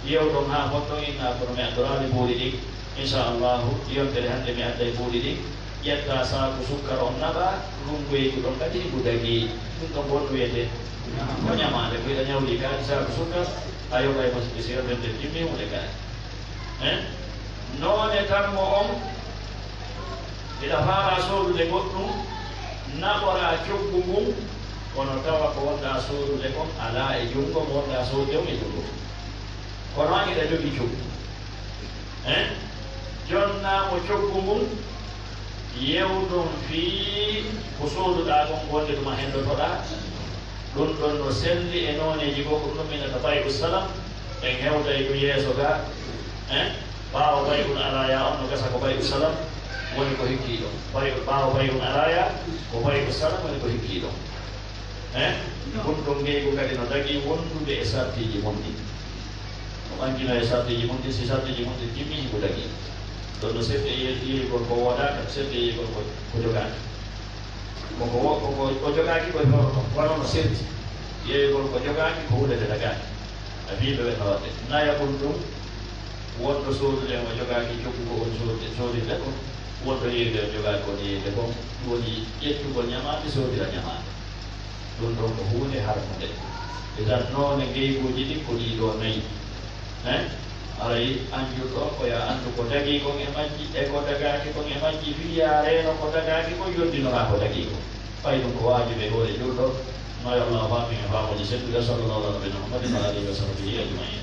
yew ɗon haa fotton, inna kono mi addoraali mbuuɗi ɗin. Inchallahu, yontere hannde mi adday mbuuɗi ɗin. Ƴettaa saaku sukkar on naɓaa, ngun ngeygu ɗon kadi ngu dagii. Ɗum ɗon won wiyetee ko ñamaande, ko hiɗa ñawlii kaari saaku sukkar, a yoɓay mo si yontere nden timmi huunde kaari. Eh? Noone tammo on, hiɗa faalaa soodude goɗɗum, naɓoraa coggu ngun, kono tawa ko wonɗaa soodude kon alaa e junngo mo wonɗaa soodude on e junngo. Kono an hiɗa jogii coggu. Eh? Jonnaa mo coggu ngun, yewton fii ko sooduɗaa kon wonde tuma henndotoɗaa. Ɗum ɗon no selli e nooneeji goo, ko ɗum ɗon min innata bay'u salam. En hewtay ɗum yeeso gaa. Eh? Ɓaawo bay'ul araaya on no gasa ko bay'u salam woni ko hikkii ɗon. Bay-, ɓaawo bay'ul araaya ko bay'u salam woni ko hikkii ɗon. Eh? Ɗum ɗon ngeygu kadi no dagii wondude e sartiiji mun ɗin. No ɓanngino e sartiiji mun ɗin, si sartiiji mun ɗin timmi, himo dagii. Ɗon no seɗɗe ye-, yeeyugol ko woodaaka, seɗɗe yeeyugol ko, ko jogaaki. Ko ko wo-, ko ko, ko jogaaki ko e hoore ɗon, wano no serti. Yeeyugol ko jogaaki ko huunde nde dagaaki. A fii ɓe ɓe no waɗde. Nayaɓun ɗum, wonɗo soodude mo jogaaki coggu ko on soodi-, soodinde kon, wonɗo yeeyde on jogaaki on yeeyde kon, ɗum woni ƴettugol ñamaande, soodira ñamaande. Ɗum ɗon ko huunde harmunde. Idan noone ngeyguuji ɗin ko ɗii ɗoo nayi. Eh? Aray anjurɗo on ko yo a anndu ko dagii kon e majji, e ko dagaaki kon e majji, fii yo a reeno ko dagaaki kon, yondinoraa ko dagii kon. Fay ɗum ko waajibi e hoore juulɗo. Ma yo Allah faami e faamude sellude. Sallallahu ala nabiyina Muhammadin wa alihi wa sahbihi ajmain.